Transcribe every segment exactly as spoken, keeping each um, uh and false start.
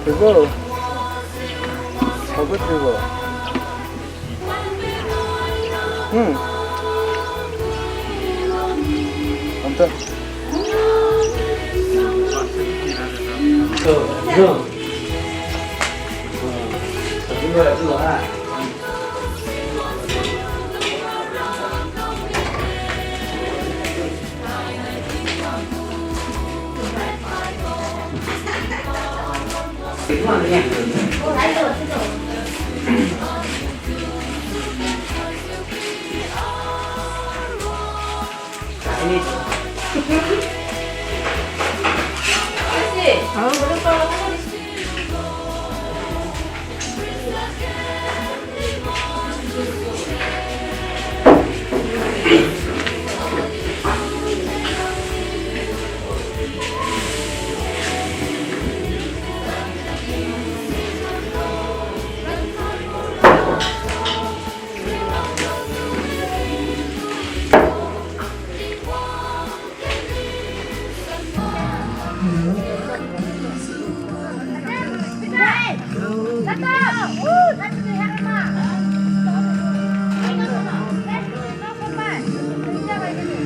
Triple. Triple. Hmm. Anta.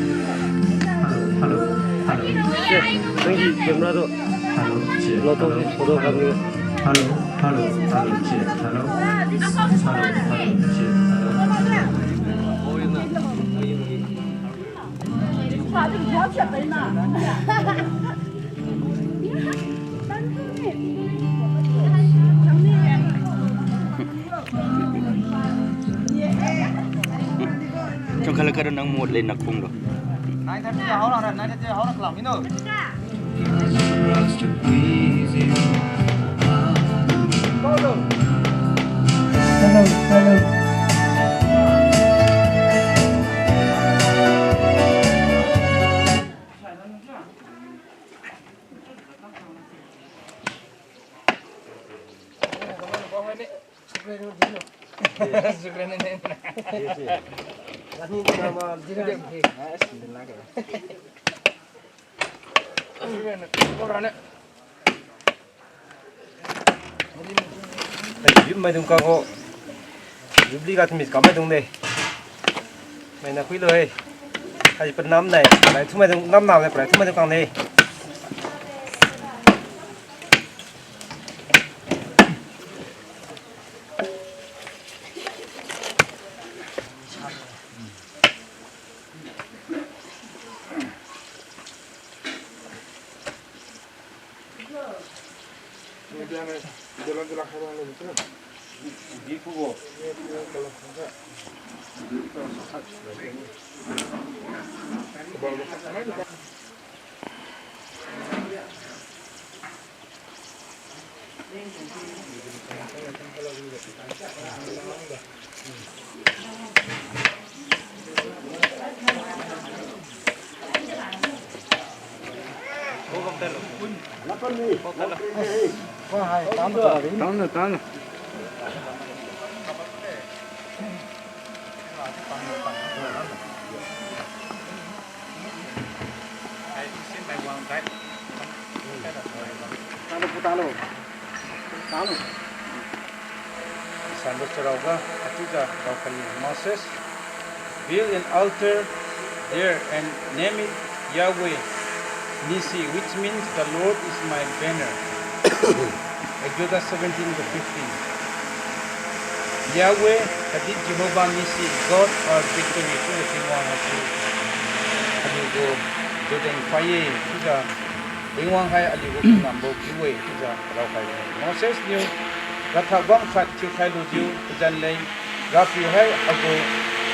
Hello, hello, hello. Nanggi camera tu. Hello, check, hello. Photo kamni. Hello, hello, hello, check, hello. Hello, hello, check, hello. Chungkhala kadu nang mot le nakpung do. Nine thirty haora, nine thirty haora kalam ino. Hello, hello. Hai, yum maidung kago. Jubilee ga timi kamaidung de. Maina khuilo hai. Hai, panam nai, parai thumaidung, nam nam nai, parai thumaidung kang de. Tangna, tangna. Talo, talo. Talo. Sando charaoga, achiujiu raokhai-e. Moses built an altar there and named it Yahweh Nissi, which means the Lord is my banner. Exodus seventeen to fifteen. Yahweh, khatdi Jehovah Nissi, God our victory, chiujiu Tingwang haise aliugu judeng phai-e, chiujiu Tingwang hai aliugu kangambo kiu-e, chiujiu raokhai-e. Moses niu ratha bang khat thiukhai lujiu pazan leng, Rapiu hai agu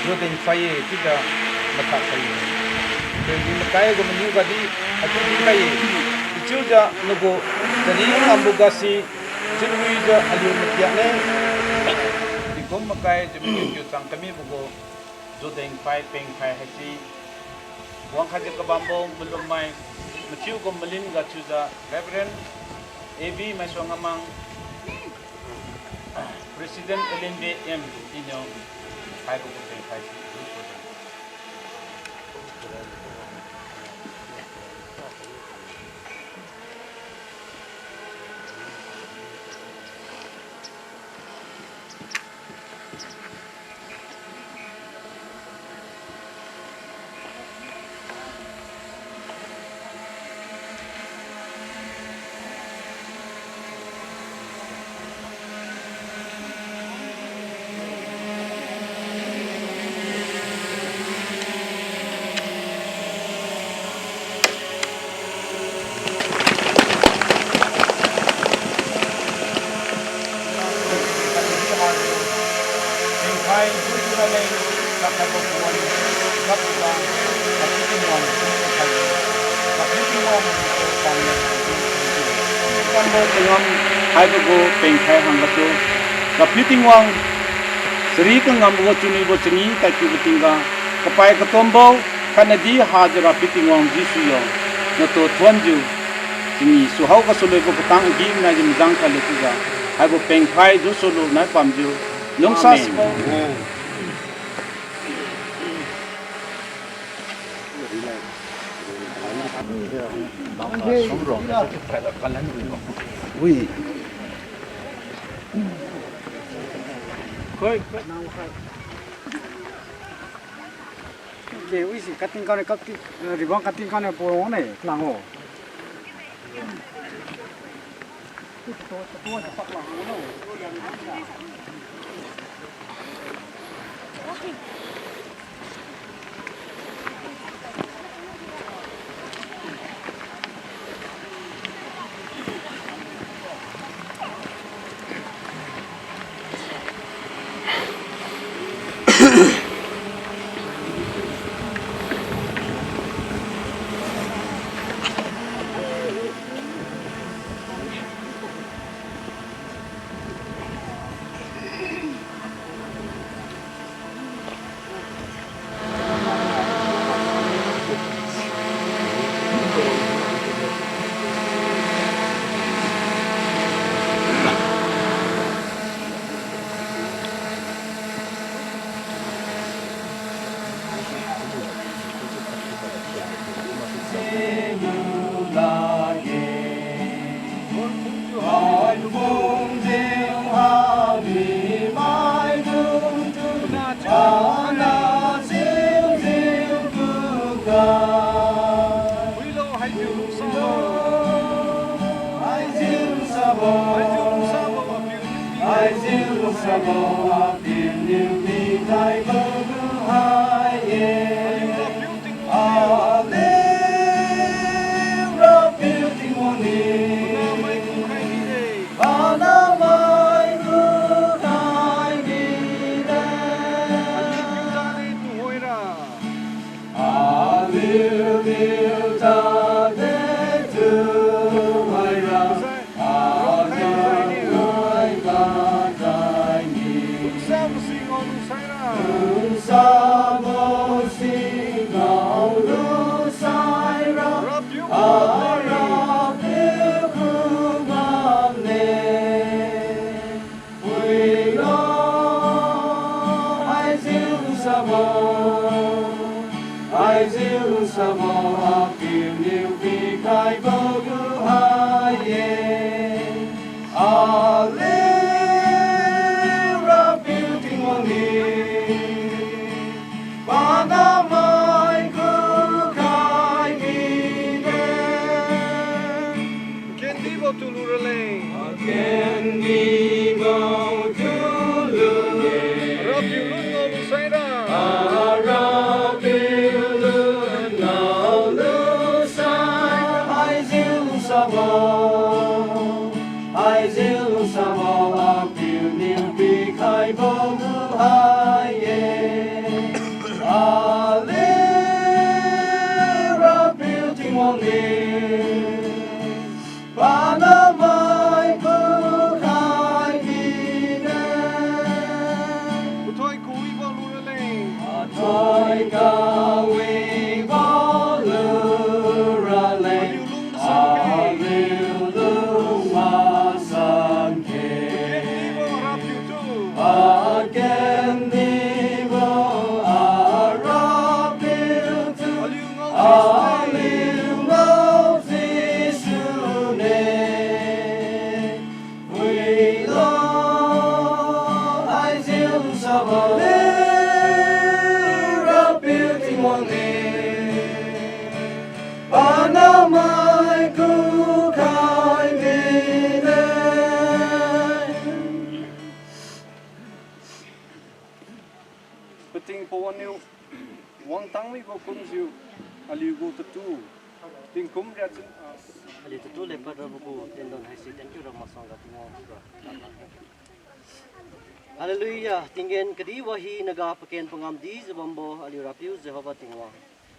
judeng phai-e, chiujiu mathak khai-e. Chiudi makai gu maniu gadi atu dinkhai-e, Chiujiu nagu chari ngambo gasi chunwijiu aliu matiakne. Tingkum makai jiu maniu kiu chang kamibo gu judeng phai pengphai haise wangkhaijiu kabambo malummai mathiu gu malin ga chiujiu Reverend A B Maisuang Amang, President L N B M iniu haibo gu pengphai si. Kanbo tingam haibo gu pengkhai hanggasu, Rapiu Tingwang, chari kangambo chunwibo changi tadkiubo tingga, kapai katombo, khatnadi hajiu Rapiu Tingwang Jesu yo, natu thuonjiu, changi suhao gasu luibo katang agi-manaijiu majang khailo chiujiu, haibo pengkhai Jesu lu nai pamjiu, lungsabo. Amen. De, wi si cutting kane, cutting, eh, ribbon cutting kane purong ne, klango. Aliu Rapiu Tingwang ni, panamai kukhai mide. Kendibo tulu raleng. Kendibo tulu. Rapiu lun ngao lu saira. Rapiu lun ngao lu sai. Haijiu sabo. Haijiu sabo, Apiu niu pikhaibo gu hai-e. Aliu Rapiu Tingwang ni, panamai kukhai mide. Pathoi kawibo lu raleng. Pathoi kawibo lu raleng. Aliu lung masanke. Aliu lung masanke. Pakendibo Rapiu tu. Pakendibo Arapiu tu. Aliu ngao Jisu. Aliu ngao Jisu ne. Wilo, haijiu sabo, Rapiu Tingwang ni, panamai kukhai mide. Pating pawan niu wangtang mibo kumjiu, aliu gu tatu tingkum riachin, ah, aliu tatu lepad rabo gu tendon haise thank you ra maksangga Tingwang ra. Hallelujah. Tinggen kadi wahina ga paken pangamdi jiu bambo aliu Rapiu Jehovah Tingwang.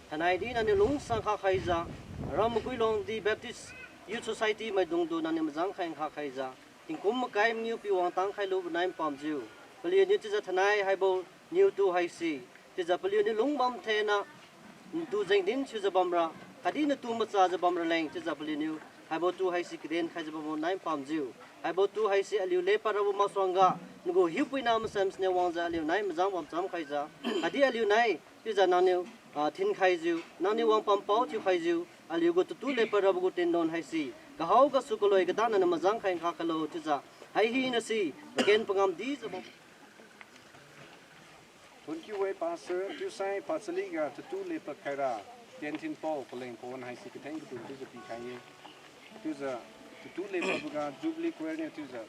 Thainai di nangniu lungsang kha khaijiu, aram Makuilongdi Baptist Youth Society maidungtu nangniu majang khai nkha khaijiu, tingkum makai mangiu piwang tang khailubo nai mpamjiu, paliuniu chiujiu thainai haibo niutu haise, chiujiu paliuniu lungbam thena natu jengdin thiujiu bamra, khatdi natu machajiu bamra leng chiujiu paliuniu haibo tu haise kaden khaijiu bambo nai mpamjiu. Haibo tu haise aliu lepad rabo masuangga, nagu hiupuina masan siniu wangjiu aliu nai majang bamcham khaijiu, khatdi aliu nai chiujiu nangniu, ah, thin khaijiu, nangniu wang pampao thiu khaijiu, aliu gu tatu lepad rabo gu tendon haise, kahao gasu kaloi kada nangniu majang khai nkha khailo chiujiu, hai hinase paken pangamdi jiu bam Thank you, eh, Pastor. Chiusai pachali ga tatu lepad khaira, tien thinpao paleng pawan haise katheng katun chiujiu pikhai-e. Chiujiu tatu lepadboga Jubilee Choir niu chiujiu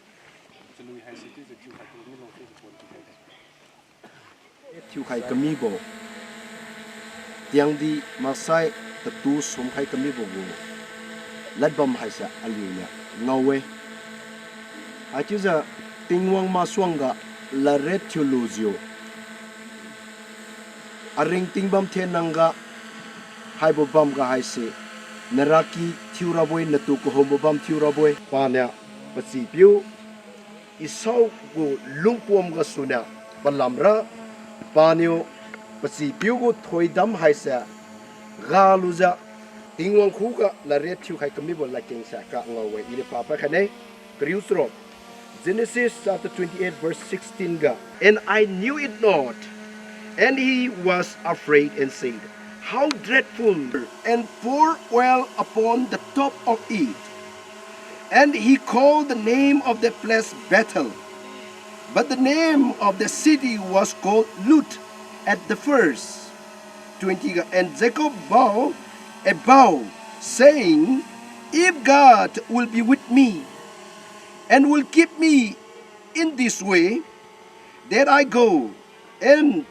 chalui haise chiujiu thiukhai kamilo chiujiu pon pikhaide. Thiukhai kamibo, tiangdi maksai tatu sumkhai kamibo gu ladbam haise aliuniu ngao-e. Haichiujiu Tingwang masuangga ladriat thiulujiu, aringting bam thenangga haibo bamga haise, naraky thiurabo-e, natu kahumbo bam thiurabo-e. Paniu pachipiu Esau gu lungpuam gasuniu palamra, paniu pachipiu gu thoidam haise galujiu, Tingwang khuga ladriat thiukhai kamibo ladkengse ka ngao-e, iniu papad khaine. Kariu charuk, Genesis chapter twenty-eight, verse sixteen ga, "And I knew it not. And he was afraid and said, 'How dreadful!' And poured oil upon the top of it. And he called the name of that place Bethel. But the name of the city was called Luz at the first." Twenty, and Jacob vowed a vow, saying, "If God will be with me, and will keep me in this way that I go, and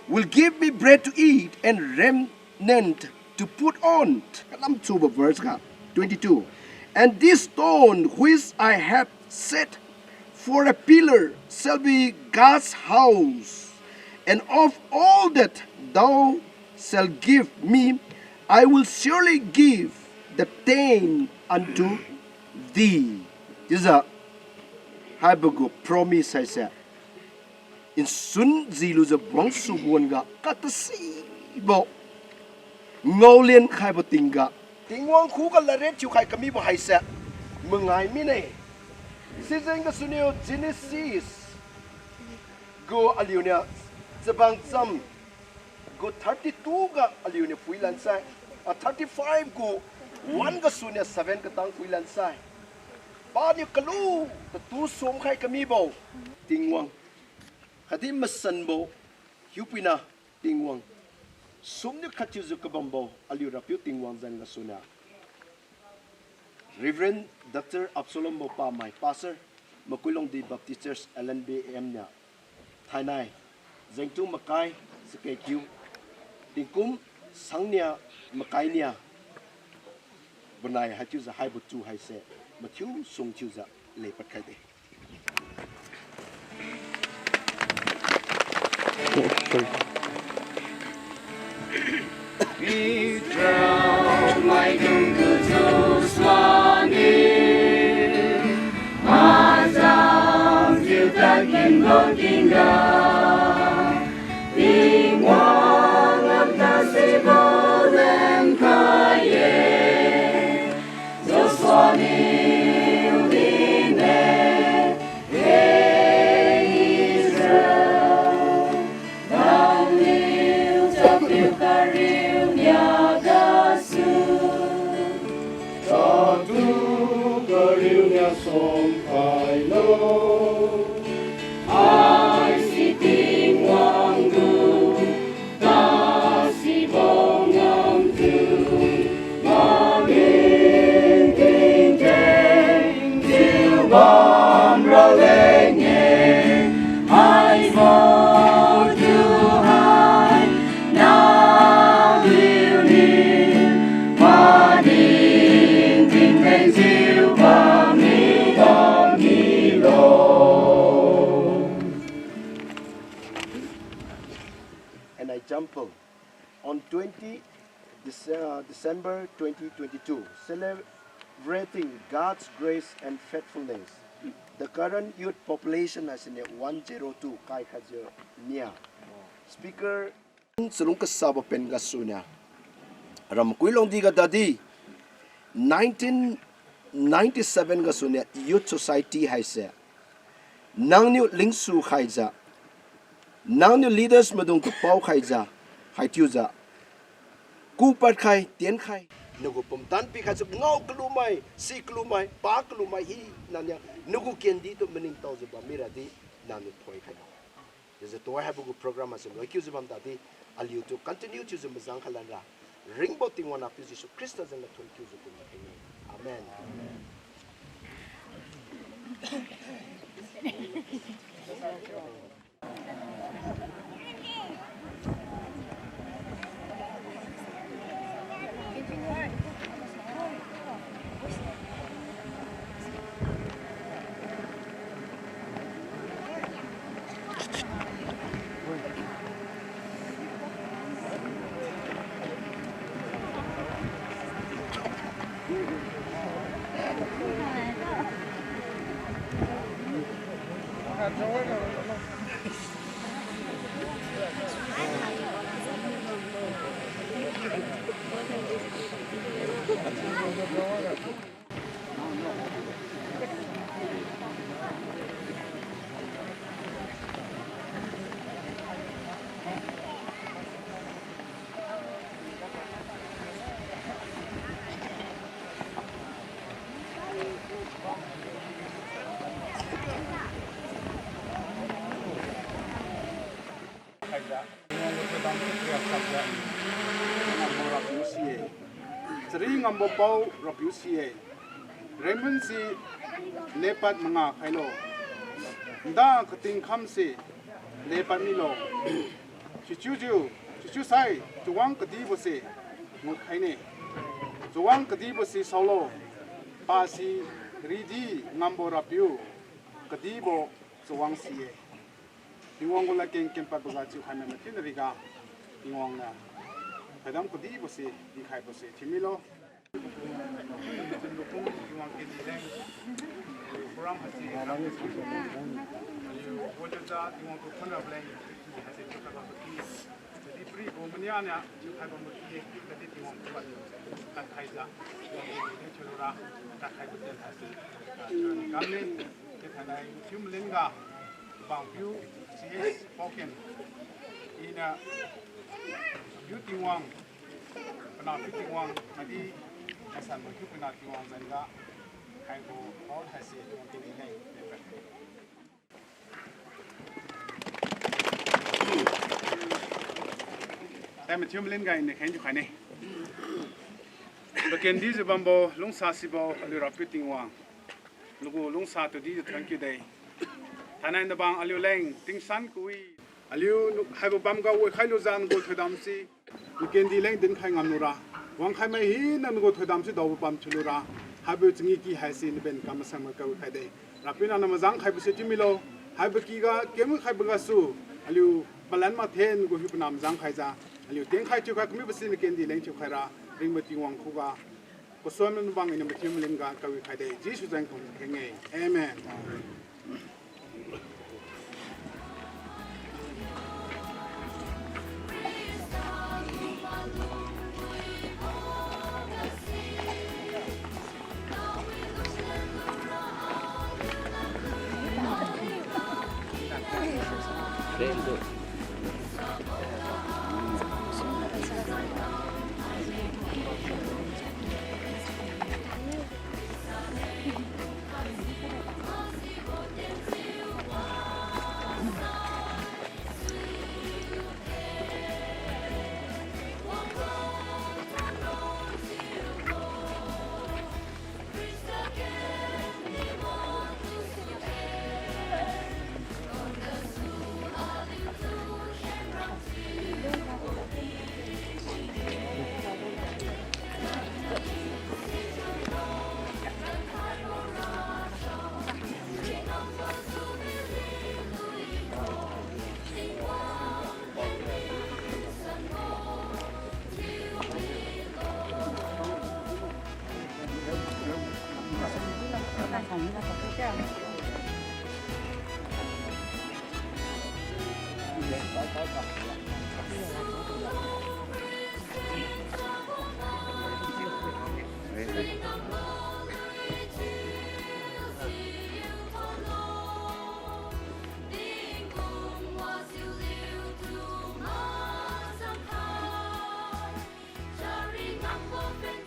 will give me bread to eat, and raiment to put on." Kalam chubo verse ga, twenty-two. "And this stone which I have set for a pillar shall be God's house, and of all that thou shalt give me, I will surely give the tenth unto thee." Chiujiu haibo gu promise haise nsun jilujiu wangsu wan-ga katasibo ngaolen khaibo tingga, Tingwang khuga ladriat thiukhai kamibo haise mangai mine. Sijeng gasuniu Genesis gu aliuniu chabang cham gu thirty-two ga aliuniu phuilan sai, ah, thirty-five gu one gasuniu seven katang phuilan sai, paniu kalu tatu sumkhai kamibo Tingwang, khatdi masanbo hiupuina Tingwang, sumniu khat thiujiu kabambo aliu Rapiu Tingwang zan gasuniu, Reverend Doctor Absalom Bopamai, Pastor, Makuilongdi Baptist Church, L N B M niu, thainai, jengtung makai, chakei kiu, tingkum sangnia, makai nia, bonai haichiujiu haibo tu haise, mathiu sung thiujiu, lepad khaide. Dece-, uh, December twenty twenty-two, celebrating God's grace and faithfulness. The current youth population haisiniu one zero two kai khatjiu nia. Speaker, chalung kasabo pen gasuniu, Ramakui Longdi ga dadi, nineteen ninety-seven gasuniu Youth Society haise nangniu lingsu khaijiu, nangniu leaders maidung kapao khaijiu, haichiujiu, kupad khai, tienkhai, nagu pumtan pikhaijiu, ngao kalumai, si kalumai, pa kalumai hina niu, nagu kendi tu maningtaojiu bam miradi, nangniu thoikhai lo. Chiujiu tuhoi haibo gu program haise loikiujiu bam tadi, aliutu continue chiujiu mazang khalanra, ringbo Tingwang Nahpiu Jesu Khrista zan gathuan kiujiu kumkhai ne. Amen. Chari ngambo pao Rapiu si-e. Rengmun si lepad manga khailo. Nda kating khamse lepad milo. Sichiujiu, sichiusai chawang kadibose nguthaine. Chawang kadibose saolo. Pasi ridi ngambo Rapiu, kadibo chawang si-e. Tingwang gu ladkeng kenpadboga chiukhai mai mathiuna riga, Tingwang niu thoidam kadibose pikhaibose thiumilo. Tingwang kendi leng, program haise, aliu wajuja Tingwang tu khonrabo leng, haise chiukhai bambo ki, kadihpiri gu mania niu chiukhai bambo ki, kadi Tingwang tu aliu tadkhaijiu, Tingwang kendi leng thiulura, tadkhaibo ten haise, kamne, kathainai mathiu malinga, bangpiu, C H Paoken, iniu, piu Tingwang, panahpiu Tingwang, madi, masanbo hiu panah Tingwang zanga, khaibo, pao haise Tingwang kendi leng, tai mathiu malinga iniu kheng thiukhaine. Pakendijiu bambo, lungsasibo, aliu Rapiu Tingwang. Nagu lungsa tudi thank you de. Thainai nabang aliu leng tingsan kawi. Aliu haibo bamga wikhai lujiu nagu thoidamse, nakendi leng dinkhai ngamlura. Wangkhai mai hina nagu thoidamse daobo bam thiulura. Haibo changi ki haise naben kam masang mai kawi khai de. Rapiu nangniu mazang khaibose thiumilo. Haibo kyga kem khaibo gasu, aliu palan mathen nagu hiu panah mazang khaijiu, aliu tienkhai thiukhai kamibose nakendi leng thiukhaira, ringbo Tingwang khuga, kasuan nabang iniu mathiu malinga kawi khai de, Jesu zan kheng-e. Amen.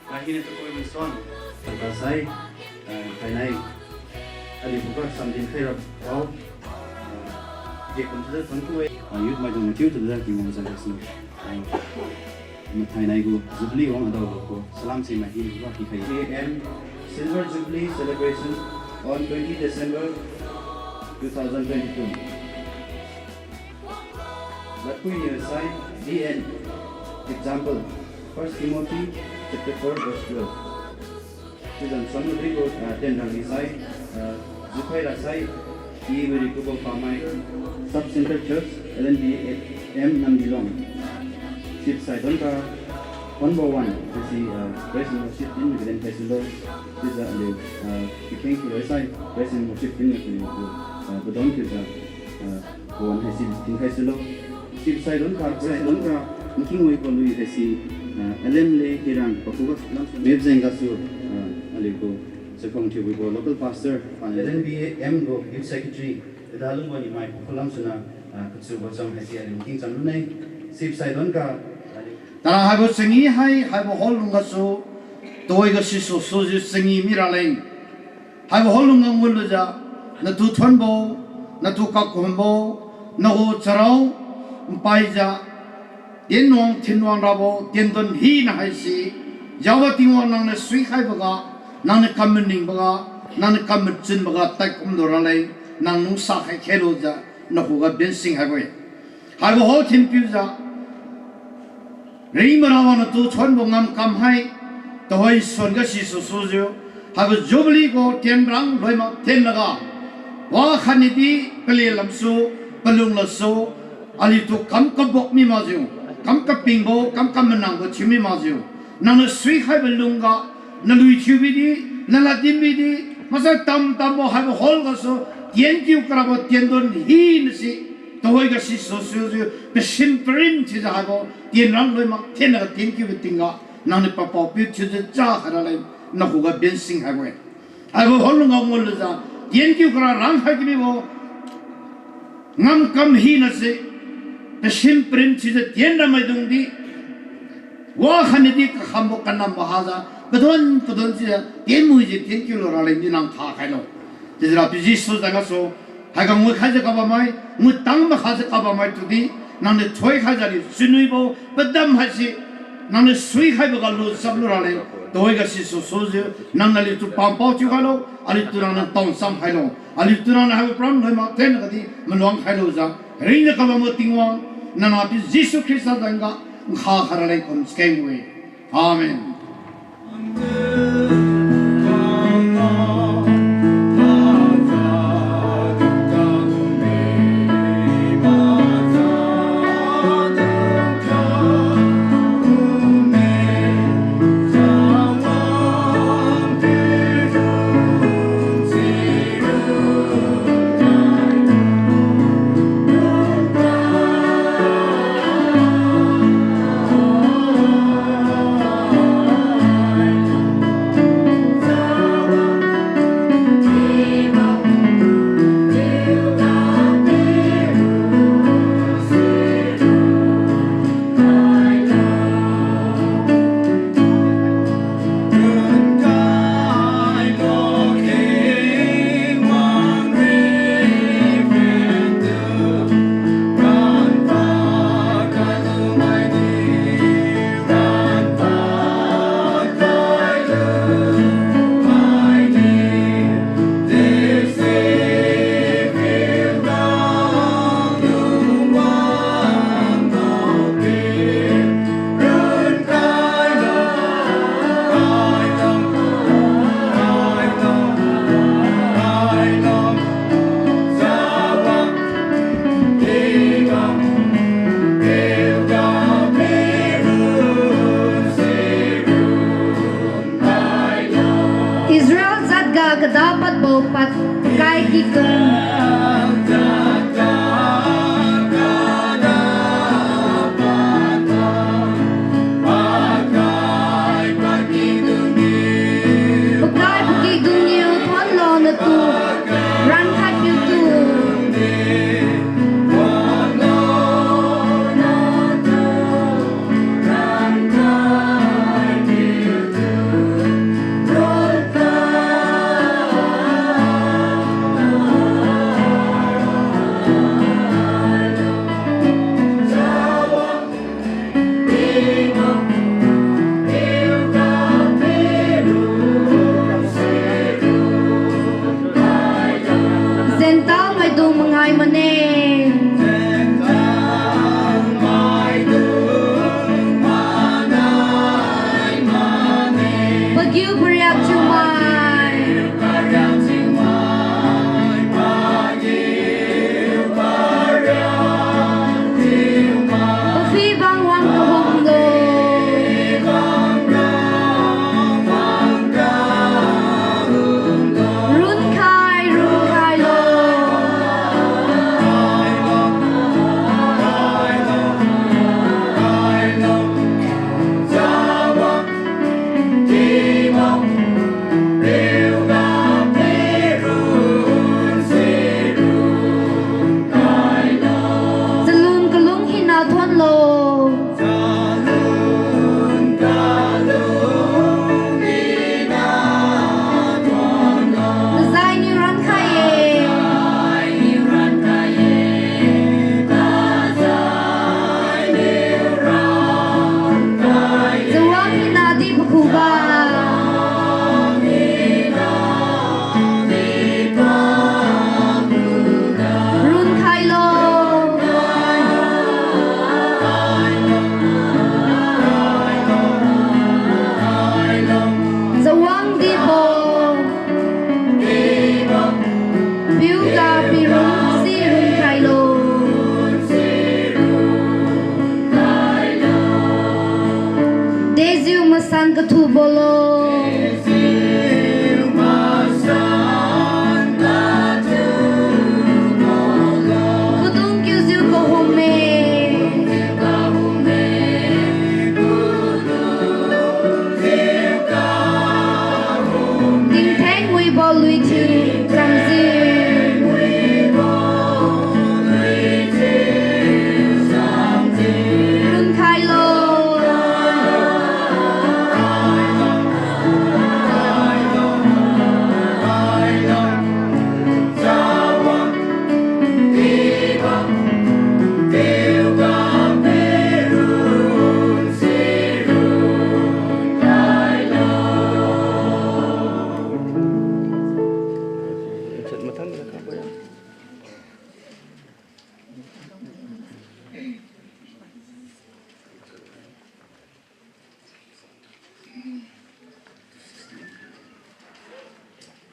Ahi na tukui mason. Tangka sai, eh, thainai. Aliu khuga samdin khaira pao. Eh, je kum tuda thon ku-e. Ah, youth maidung mathiu tuda Tingwang zan kasna. Ah, mathainai gu Jubilee wang adao lo ko. Salam si mahi khuga pikhai. A M Silver Jubilee celebration on twenty December two thousand twenty-two. Ladpui niu sai, D N, example, First Timothy chapter four verse twelve. Chiujiu Sunday rigu, ah, tenrang ni sai, ah, jukhai ra sai, i wiri kubo pamai, Sub Central Church, L N B M Namdilong. Sip sai donka, one by one, haisi, ah, praise and worship team ni kalen khai sulo. Chiujiu aliu, ah, pikheng ki sai, praise and worship team ni kalen, ah, badon kiujiu, ah, Wan haisi tingkhai sulo. Sip sai donka, sai donka, nking wei ko lui haisi, ah, L M le hirang pakhuga lam. Map jeng gasu, ah, aliu gu, Chakhong Thiu wei gu local pastor, ah, L N B M gu youth secretary, Dada Lungbo ni mai pakhu lam suna, ah, kachu bo cham haisi aliu nking cham lunai. Sip sai donka, aliu. Tara haibo changi hai, haibo hall lung gasu, tuhoi gasi susujiu changi mi raleng. Haibo hall lung ngang wulujiu, natu thonbo, natu kakumbo, nagu charao, npaijiu, tiennuang thinnuang rabo, tiendon hina haisi, Jehova Tingwang nangniu suikhaiboga, nangniu kam maningboga, nangniu kam machunboga, taikumdu raleng, nang lungsa khai khelujiu, nakhuga bensing haibo-e. Haibo hall thinpiujiu, ringmara wang natu thonbo ngamkam hai, tuhoi suan gasi susujiu, haibo Jubilee gu tienrang loima tienlaga, wakhatnidi pale lamsu, palung lasu, aliutu kam kabok mi makjiu, kam kapingbo, kam kamanangbo thiu mi makjiu, nangniu suikhaibo lungga, nalui thiu bidi, naladin bidi, maksai tamtambo haibo hall gasu, tienkiu karabo tiendon hina si, tuhoi gasi susujiu, pasin parin thiujiu haibo, tienrang loima tienlaga tienkiubo tingga, nangniu papao piu thiujiu ja khai raleng, nakhuga bensing haibo-e. Haibo hall lung ngang wulujiu, tienkiu kara rang khai kamibo, ngamkam hina se, pasin parin thiujiu tienra maidungdi, wakhatnidi kakhambo kanambo hajiu, padon padon chiujiu, tienmuijiu tienkiu lu ralengdi nang tha khailo. Chiujiu Rapiu Jesu jagasu, haiga ngui khaijiu kabammai, ngui tang makhajiu kabammai tudi, nangniu thoi khaijiu aliu suinuibo, padam haise, nangniu suikhaiboga lu cham lu raleng, tuhoi gasi susujiu, nangniu aliutu pampao thiukhailo, aliutu nangniu tangcham khailo, aliutu nangniu haibo pran loima tienlagadi maluang khailujiu, ringjiu kabambo Tingwang, nang Napiu Jesu Khrista jangga, nkha khai raleng kum chakeng-e. Amen. Israel jat ga kada padbo padkai kikhun. Ba. Runkhailo. Chawang dibo. Piuga pirun si runkhailo. Dejiu masan kathubo lo. Kadung kiujiu kahumme. Tingtheng wibo luithiu chamjiu. Runkhailo.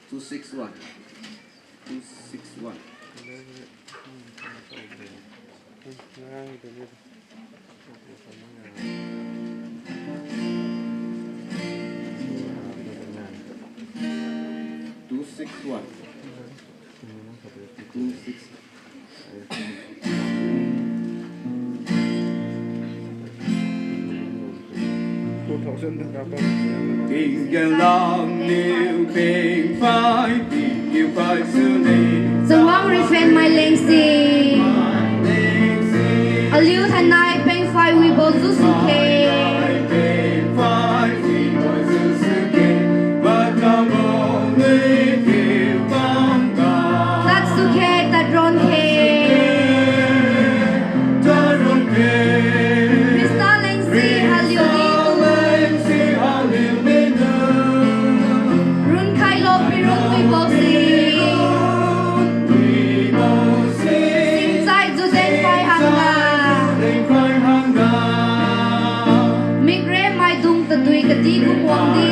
Two six one. Two six one. Two six one. Two six. Chawang rifen mai lengse. Aliu thainai pengphai wibo jusu khe. Tadsu khe, tadron khe. Khrista lengse haliu ditu. Runkhailo pirun wibo si. Singchai juden phai hangga. Mikrem maidung tadui kadi kum wangdi.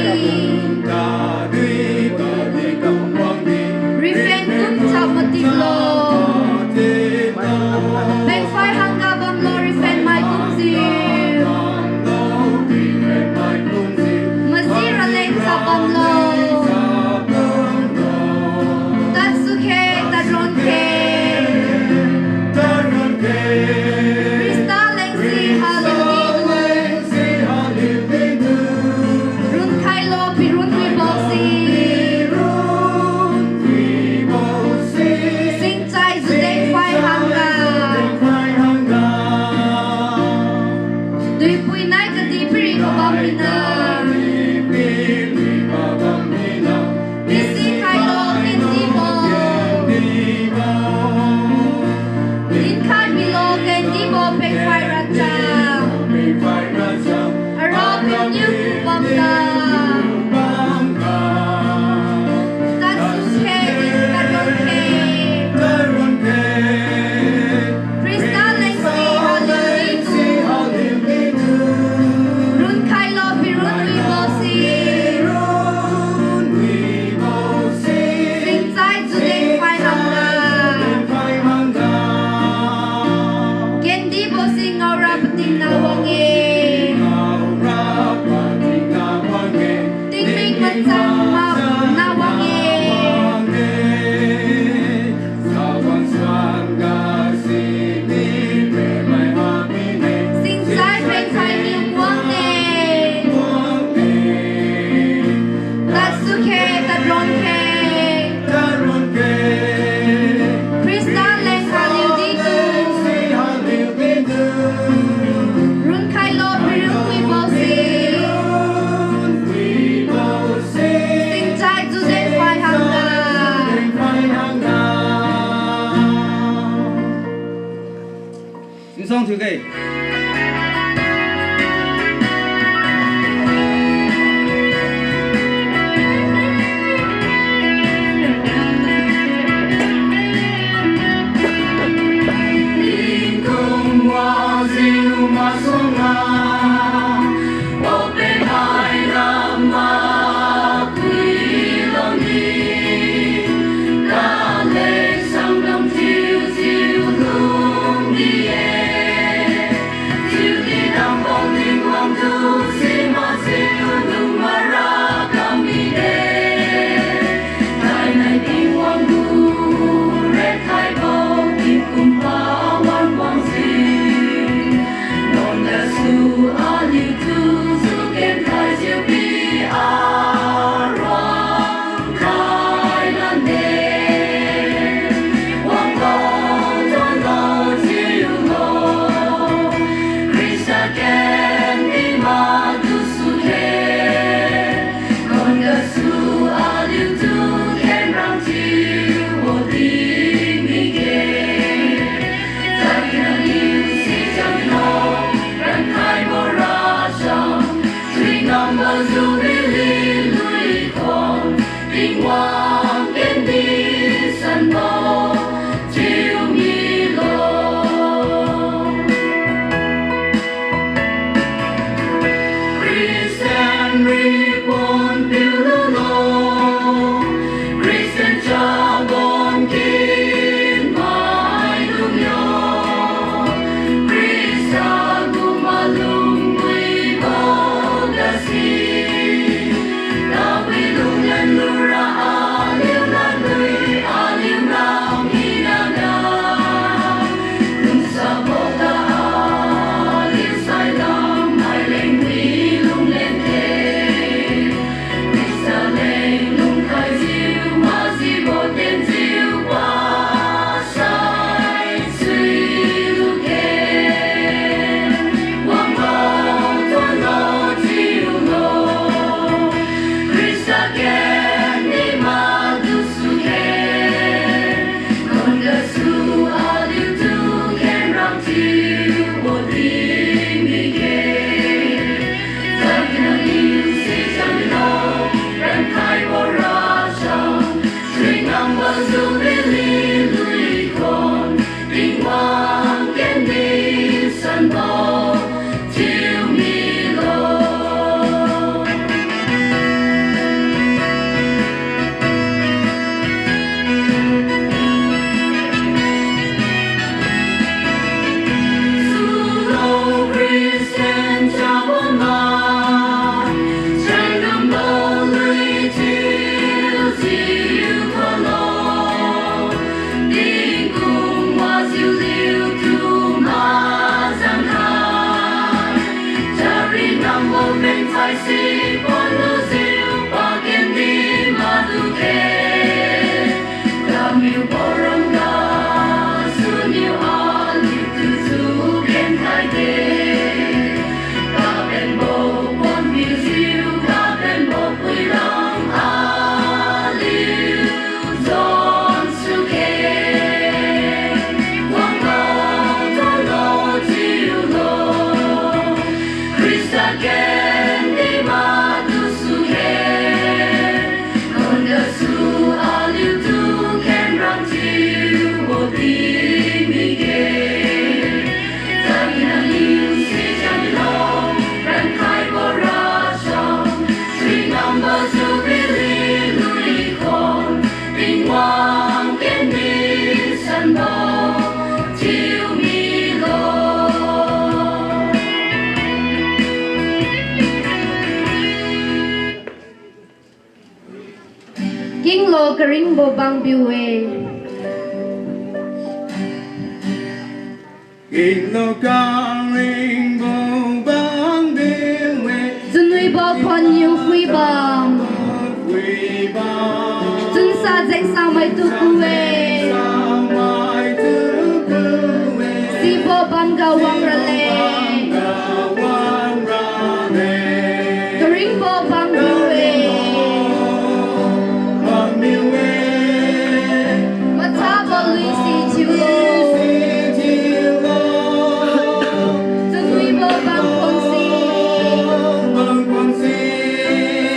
Rifen kum chap matiplo. Pengphai hangga bamlo rifen mai kumjiu. Maji raleng chap bamlo. Tadsu khe, tadron khe. Khrista lengse haliu ditu. Runkhailo pirun wibo si. Singchai juden phai hangga. Duipui nai kadihpiri kabam mina. Nisi khailo kendibo. Dinkhai milo kendibo pengphai racha. Arao piuniu kubam ga. Tadsu khe, tadron khe. Khrista lengse haliu ditu. Runkhailo pirun wibo si. Singchai juden phai hangga. Kendibo si ngaora patingna wang-e. Tingmik machang makna wang-e. Singchai pengphai niu wang-e. Tadsu khe, tadron khe. Khrista leng haliu ditu. Runkhailo pirun wibo si. Singchai juden phai hangga. Sinsang thiuge. Jubilee lui khon, Tingwang kendi sanbo chiu milo. Christian ripon piululo, Christian chabon kin maidung yo, Khrista gu malum wibo gasi. Tawi lunglen lura aliu ladui, aliu ram hina ga. Lungsa boga aliu saidam maileng wi lunglen khe. Khrista leng lungkhaijiu majibo tenjiu pasai suilu khe. Wanglo, tuanlo, chiulo. Khrista kendi madu sukhe. Khon gasu aliutu khenrang chiubo di mige. Tadina liu sijanglo, rankhaibo racham, suingambo Jubilee lui khon, Tingwang kendi sanbo chiu milo. Sulo Christian chabonma, chainambo lui chiu jiu kholo, tingkum wajiu liutu mazangkhai, chari nambo benchai si ponlujiu pakendi madukhe. Kamiu boram gasuniu aliutu ju kenkhaide. Kabenbo ponpiujiu, kabenbo puilang aliu jon sukhe. Wanglo, tuanlo, chiulo. Khrista kendi madu sukhe. Khon gasu aliutu khenrang chiubo di mige. Tadina liu sijanglo, rankhaibo racham, suingambo Jubilee lui khon, Tingwang kendi sanbo chiu milo. Kinglo karingbo bangpiu-e. Kinglo karingbo bangpiu-e. Chunwibo khonniu phuibam. Phuibam. Chunsa jengsa maitu ku-e. Jengsa maitu ku-e. Sibo bamga wangrale. Bamga wangrale. Karingbo bangpiu-e. Bangpiu-e. Mathabo luisi thiulo. Luisi thiulo. Chunwibo bangkhonsi. Bangkhonsi.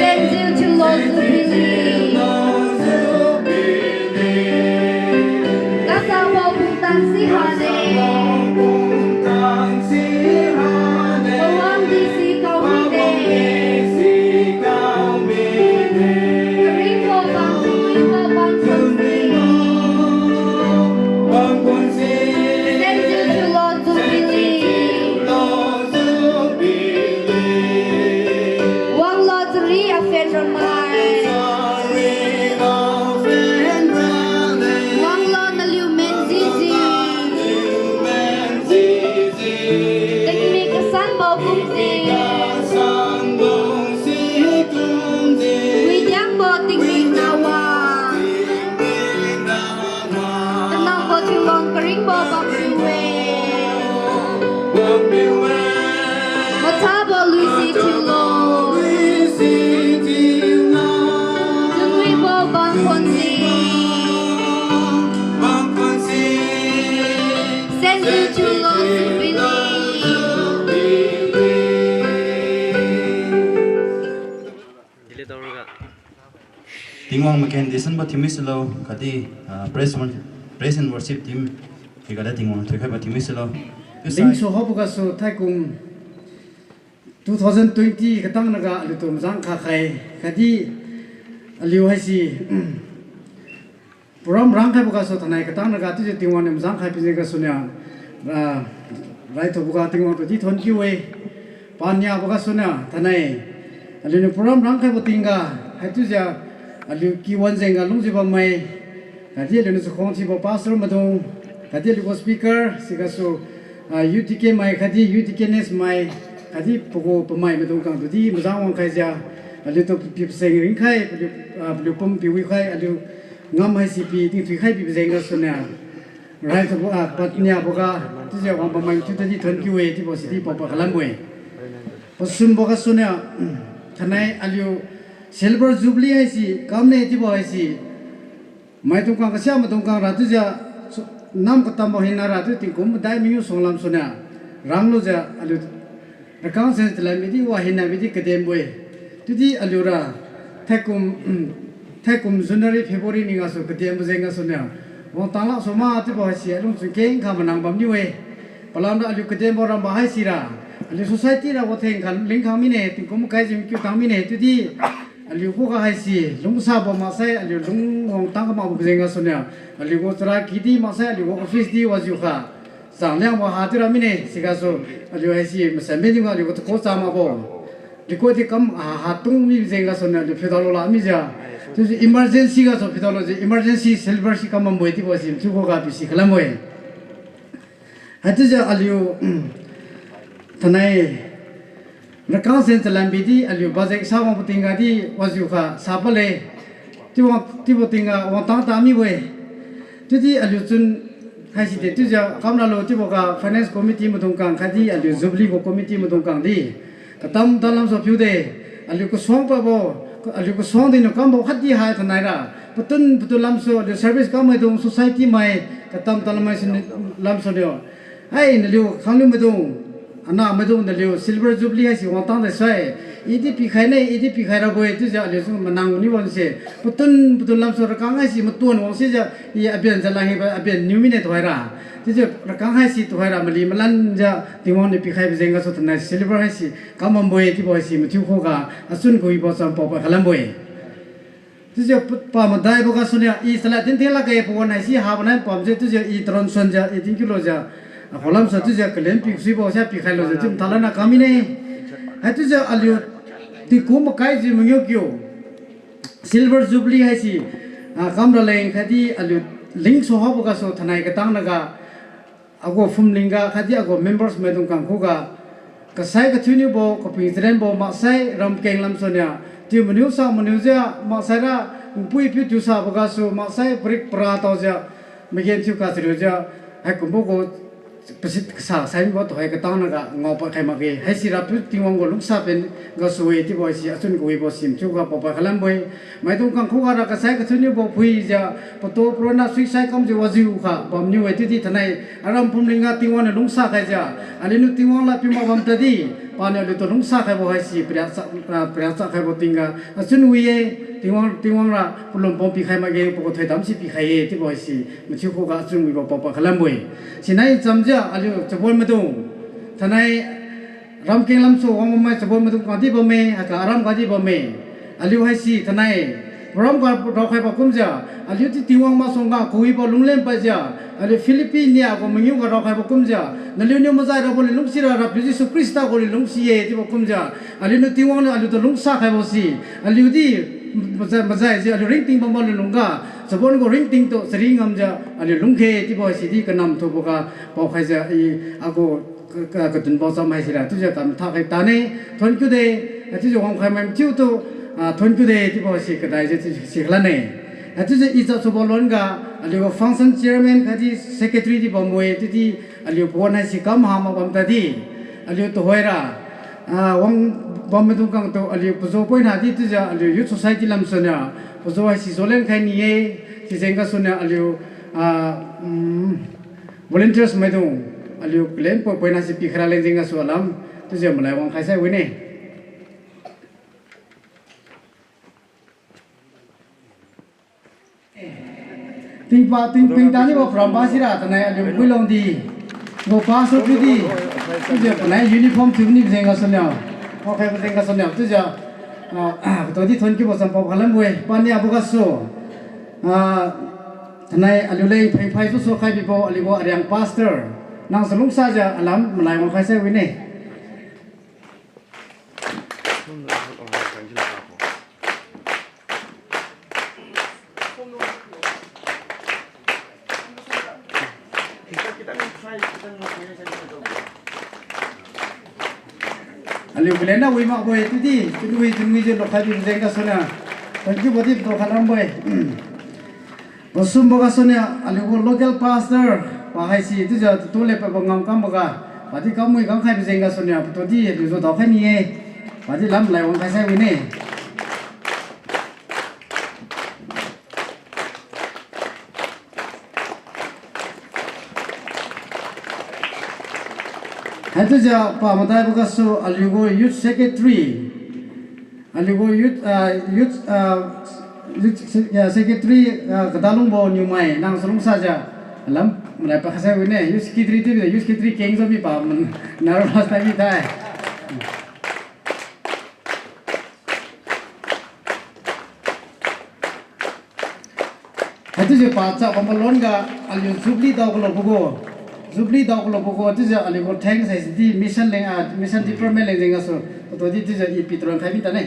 Senjiu thiulo Jubilee. Senjiu thiulo Jubilee. Kasabo pumtan sihade. Kasabo pumtan sihade. Pawang disi kao mide. Pawang disi kao mide. Karingbo bang, chunwibo bangkhonsi. Chunwibo bangkhonsi. Senjiu thiulo Jubilee. Senjiu thiulo Jubilee. Wanglo chari aphen ramai. Chari aphen ramai. Wanglo naliu menjijiu. Naliu menjijiu. Tingmik kasanbo kumjiu. Tingmik kasanbo si kumjiu. Widiangbo tingmik nawang. Widiangbo tingmik nawang. Kanambo thiulong karingbo bampiu-e. Bampiu-e. Mathabo luisi thiulo. Luisi thiulo. Chunwibo bangkhonsi. Bangkhonsi. Senjiu thiulo Jubilee. Tingwang makendisanbo thiumi silo, khatdi, ah, praise and, praise and worship team, higada Tingwang thoikhaibo thiumi silo. Tingsu habo gasu thaikum two thousand twenty katang naga aliutu mazang khakhai, khatdi aliu haise, program rangkhaibo gasu thainai katang naga chiujiu Tingwang niu mazang khai pijeng gasuniu, ah, raithuboga Tingwang tudi thonkiu-e. Paniabo gasuniu thainai aliuniu program rangkhaibo tingga, haichiujiu aliu kiwan jengga lungjiu bammai, khatdi aliuniu chakhuang thiubo pastor maidung, khatdi aliugu speaker, sigasu, ah, youth deacon mai, khatdi youth deaconess mai, khatdi pagu pamai maidung khangtudi mazang wangkhaijiu, aliutu pi paseng ringkhai, paliu, ah, paliu pum piwikhai, aliu ngam haise pi tingthuikhai bibo jeng gasuniu, raithubo, ah, paniaboga chiujiu wang bammai thiutadi thonkiu-e chiubo sidi paopad khalambo-e. Pasumbo gasuniu, thainai aliu Silver Jubilee haise kamne chiubo haise maidung khang kasia maidung khang ra chiujiu, su-, nam katambo hinara chiu tingkum madai mangiu suanglam suniu, ranglujiu aliu rakang sen chalan bidi wa hina bidi kadembo-e. Chiudi aliura thaikum, thaikum January, February ning gasu kadembo jeng gasuniu, wangtang lak suma chiubo haise alungchun kengkha manang bamniu-e. Palamra aliu kadembo rambo haisira, aliu society ra watheng kha lingkhang mine, tingkum makai jimkiu tang mine, chiudi aliu khuga haise lungsabo maksai aliu lung wangtang kamakbo jeng gasuniu, aliugu chara kidi maksai aliugu office di wajiukha chang liangbo ha chiura mine, sigasu aliu haise masanbe niu aliugu tuko cha makbo, dikodi kam, ah, hatung mi jeng gasuniu aliu phiudalo lak mijiu, chiujiu emergency gasu phiudalo jiu emergency silver si kam bambo-e chiubo si mathiu khuga pisi khalambo-e. Haichiujiu aliu, thainai rakang sen chalan bidi aliu budget sa wangbo tingga di wajiukha sa pale. Chiuwang, chiubo tingga wangtang ta mibo-e. Chiudi aliu chun haiside chiujiu kamralo chiuboga finance committee maidung khang khatdi aliu Jubilee gu committee maidung khang di katam talamsu phiude, aliu kasuang pabo, aliu kasuang diniu kambo khatdi hai thanaira, patun patun lamsu aliu service kammaidung society mai, katam talamai sin lamsu niu, hai naliu khangliu maidung, ana maidung naliu Silver Jubilee haise wangtang de sai, idi pikhai ne, idi pikhai rabo-e chiujiu aliu su manang niu wangse, patun patun lamsu rakang haise matuan wangsijiu, i aben jalan hiba aben niu mine tuhoira. Chiujiu rakang haise tuhoira mali malanjiu Tingwang niu pikhaibo jeng gasu thainai silver haise kam bambo-e chiubo haise mathiu khuga achun kawibo cham paopad khalambo-e. Chiujiu pa, pa madaibo gasuniu i chalad tinthin lakge pawan haise habo nai pamjiu chiujiu i taron suanjiu i tingkiu lujiu, akhulamsu chiujiu kalen pi kasuibo sia pikhai lujiu chiu mathalan na kam mine. Haichiujiu aliu tingkum makai jiu mangiu kiu Silver Jubilee haise, ah, kam raleng khatdi aliu lingsu habo gasu thainai katang naga agu phumlingga khatdi agu members maidung khang khuga kasai kathuniubo kaping charenbo maksai ramkeng lamsuniu, tiu maniu sa maniujiu maksaira npui piu tiusabo gasu maksai parik para taojiu, magenthiu kachariujiu, haikumbo gu pasit kasa sai mibo tuhoi katang naga ngaopad khai makge. Haisi Rapiu Tingwang gu lungsa pen gasu-e chiubo haise achun kawibo si mathiu khuga paopad khalambo-e. Maidung khang khuga ra kasai kathuniubo phuijiu, pato paronna suisai kamjiu wajiukha bamniu-e chiudi thainai aram phumlingga Tingwang niu lungsa khaijiu, aliuniu Tingwang lad piu mak bam tadi, paniu aliutu lungsa khaibo haise pariak cha, ah, pariak cha khaibo tingga achun wi-e. Tingwang, Tingwang ra palum pom pikhai makge, pagu thoidam si pikhai-e chiubo haise mathiu khuga achun wibo paopad khalambo-e. Sinai chamjiu aliu chabon maidung, thainai ramkeng lamsu wang bammai chabon maidung kadi bamme, haiga aram kadi bamme. Aliu haise thainai param ga raokhaibo kumjiu, aliudi Tingwang masuangga kawibo lunglen padjiu, aliu Philippi nia gu mangiu ga raokhaibo kumjiu, naliuniu majai rabo lilungsira Rapiu Jesu Khrista gu lilungsi-e chiubo kumjiu, aliuniu Tingwang niu aliutu lungsa khaibo si, aliudi majai, majaijiu aliu ringting bambo lilungga, chabon gu ringtingtu chari ngamjiu aliu lungkhe chiubo haisidi kanam thuboga paokhaijiu i agu ka, ka, kadunbo cham haisira chiujiu kam thakhai tane, thonkiu de, chiujiu wangkhai mai mathiutu, ah, thonkiu de chiubo haise kadaijiu si, si khalanne. Chiujiu i chasubo lon ga, aliu function chairman khatdi secretary di bambo-e, chiudi aliu pawan haise kam ha mak bam tadi, aliu tuhoira, ah, wang bam maidung khangtu aliu pajo poina di chiujiu aliu youth society lamsuniu pajo haise jolen khai ni-e, sijeng gasuniu aliu, ah, mm, volunteers maidung, aliu kalen poi poina si pikhaira leng jeng gasu alam, chiujiu malai wangkhai sai wine. Tingpa, ting, ping tani bo pram ba sira tanai aliu Guilongdi. Bo pastor tudi. Chiujiu tanai uniform thiu ni jeng gasuniu. Okay, jeng gasuniu. Chiujiu, ah, ah, todi thon kibo champao khalam bui. Paniabo gasu. Ah, tanai aliu leng phaiphai su sukhai bibo aliu gu ariang pastor. Nang chalungsajiu alam malai wangkhai sai wine. Aliu palen na wi makbo-e, tudi, chunwi, chunwijiu lokhai bi jeng gasuniu. Thank you, body, to khalam bo-e. Pasumbo gasuniu, aliu gu local pastor, pa haisi, chiujiu, tutu le pabo ngamkambo ga, padi kamwi kamkhai bi jeng gasuniu, patudi, aliu ju daokhai ni-e, padi lam lai wangkhai sai wine. Haichiujiu pa madaibo gasu aliu gu youth secretary. Aliu gu youth, ah, youth, ah, youth se-, ah, secretary, ah, Kadalungbo Niumai, nang chalungsajiu alam malai pakhai sai wine. Youth secretary chiujiu youth secretary kengjiu mipa man, nervous tai mi tai. Haichiujiu pa chap bambo lon ga aliu jubilee dao kalobo gu. Jubilee dao kalobo gu, chiujiu aliu gu thanks haisi di mission leng, ah, mission department leng jeng gasu. Patudi chiujiu i pitron khai mi tane.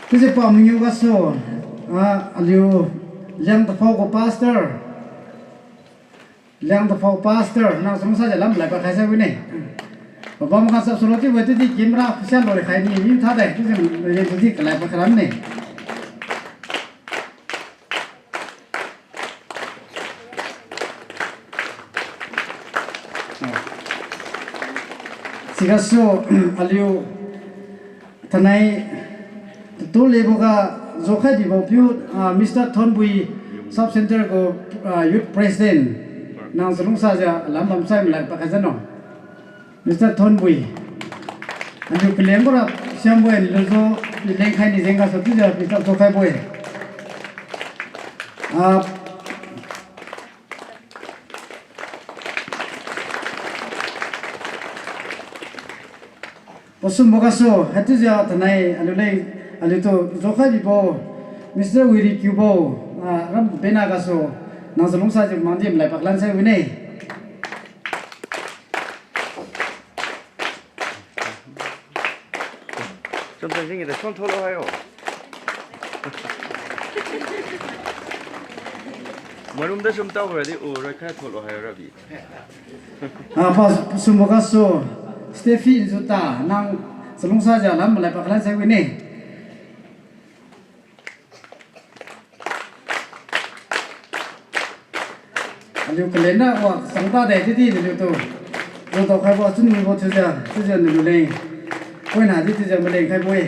Chiujiu pa mangiu gasu, ah, aliu Liangtaphao gu pastor. Liangtaphao pastor, nang chalungsajiu lam lai pakhai sai wine. Pabam ga chap suro chiubo tudi camera khusia lo le khai ni mi tha de, chiujiu le tudi kalai pakhai lam ne. Sigasu, aliu tanai, tutu leboga jokhai dibo piu, ah, Mister Thonbui, Sub Centre gu, ah, Youth President. Nang chalungsajiu alam bamsai malai pakhai jano. Mister Thonbui. Aliu kaleng bora siambo-e, aliu ju lengkhai ni jeng gasu chiujiu Mister jokhaibo-e. Ah, pasumbo gasu, haichiujiu tanai aliu leng, aliutu jokhai bibo, Mister Wirikiubo, ah, ram bena gasu, nang chalungsajiu mangdi malai paklan sai wine. Sum tan jing de sum tholo haio. Marum da sum tao ra di u roi khai tholo haio rabi. Ah, pa sumbo gasu, Stephy Nzuta, nang chalungsajiu lam malai paklan sai wine. Aliu kaleng na wa chang tade chiudi naliutu. Lu tao khaibo chunwibo chiujiu, chiujiu naliu leng. Poina di chiujiu maleng khaibo-e.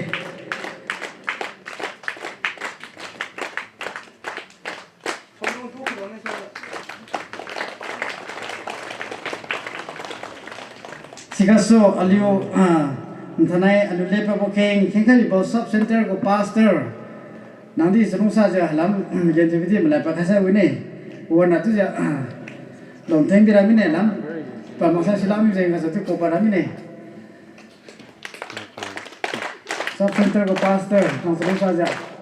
Sigasu aliu, ah, nthanai aliu lepabo keng, khengkhai bibo Sub Centre gu pastor. Nangdi chalungsajiu lam, len thiu di malai pakhai sai wine. Wana chiujiu, ah, lomtheng bira mine lam. Pamaksai sila mi jeng gasu chiu kopa ra mine. Sub Centre gu pastor, nang chalungsajiu.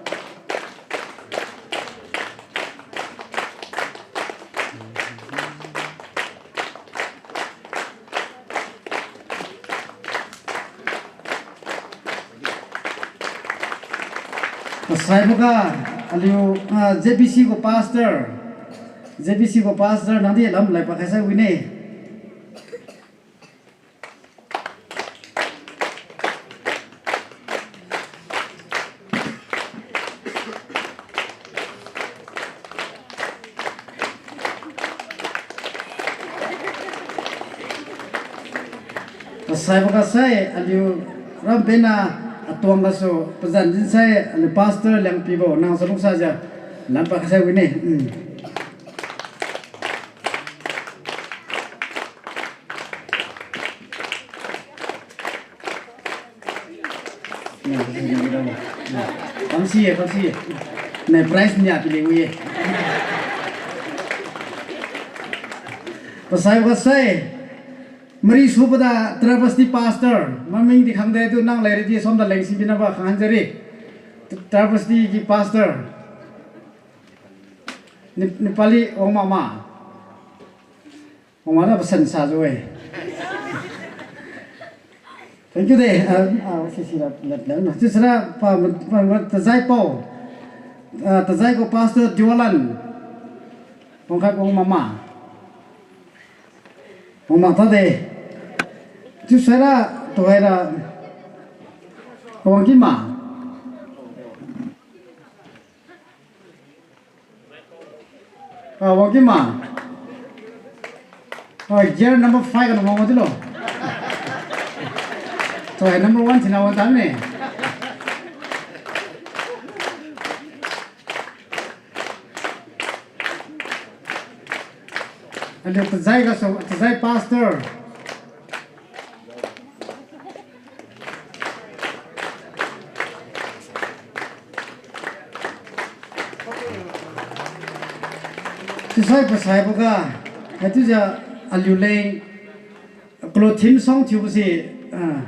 Pasaiboga, aliu, ah, Z B C gu pastor, Z B C gu pastor, nangdi lam lai pakhai sai wine. Pasaiboga sai, aliu rambena atuang gasu, pazan dinsai, aliu pastor Liangpibo, nang chalungsajiu, lam pakhai sai wine, mm. Pangsi ye, pangsi ye. Nai prize nia pili wi ye. Pasai, pasai. Mari supada Travesty Pastor. Maming di khangde tu nang lai ridi somda leng si binaba khang hanjari. Travesty gi Pastor. Nip-, Nepali wang mama. Wang mama na pasan sa ju e. Thank you de. Ah, ah, si si la, la, la, na. Chiusira pa, pa, pa, Tazai pao. Ah, Tazai gu Pastor Diwalan. Wang khai wang mama. Wang mama ta de. Chiusira, tuhaira. Wang kima. Ah, wang kima. Ah, gear number five kana wang tilo. So, eh, number one sina wang tane. Aliu Tazai gasu, Tazai Pastor. Chiusai pasaiboga, haichiujiu aliuleng, kalo theme song thiubo si, ah,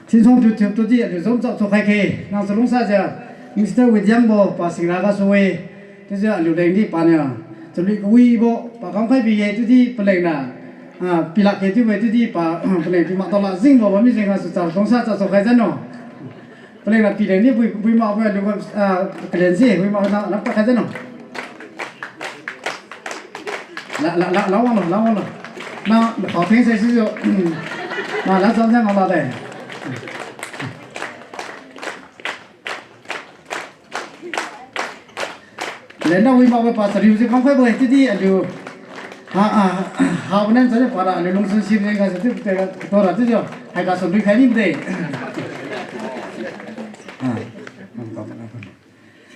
theme song thiu thiu tudi aliu zom chap chap khai khe, nang chalungsajiu, Mister William bo pa singra gasu-e, chiujiu aliuleng di paniu, chalui kawibo pa kamkhai bi ye tudi palengna, ah, pilak khe chiubo-e tudi pa, paleng pi mak taola jingbo bammi jeng gasu chalungsa chap chap khai jano. Paleng na pileng ni bui, bui mak bui aliu, ah, kalen si, bui mak na, na pa khai jano. La, la, la, la wanglo, la wanglo. Na, na khao theng sai sijiu. Na, la zam jang la de. Lenda wi mak pa chariu si kamkhaibo-e, chiudi aliu. Ha, ha, ha, pa nen chari para aliu lungchun si jeng gasu chiu, tora chiujiu. Haigasu lui khai ni de. Ha.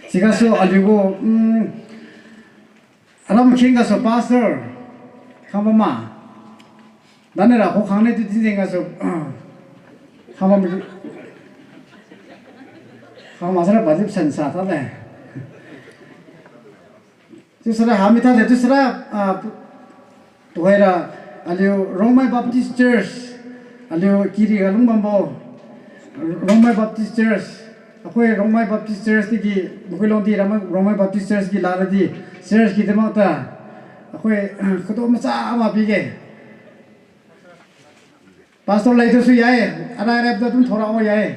Sigasu aliu gu, mm, aram kheng gasu pastor. Khang bam ma. Dani ra khukhang ni tu tinjeng gasu, khang bam, khang ma sara pa jip san sa ta de. Chiusara hami ta de chiusara, ah, tuhoira aliu Rongmei Baptist Church, aliu kiri ga lung bambo, Rongmei Baptist Church, akhoi Rongmei Baptist Church digi, Makuilongdi Rongmei, Rongmei Baptist Church gi lara di, church gi damakta, akhoi, kado macha ama pige. Pastor lei tu su yae, arai arai tu dum thora o yae.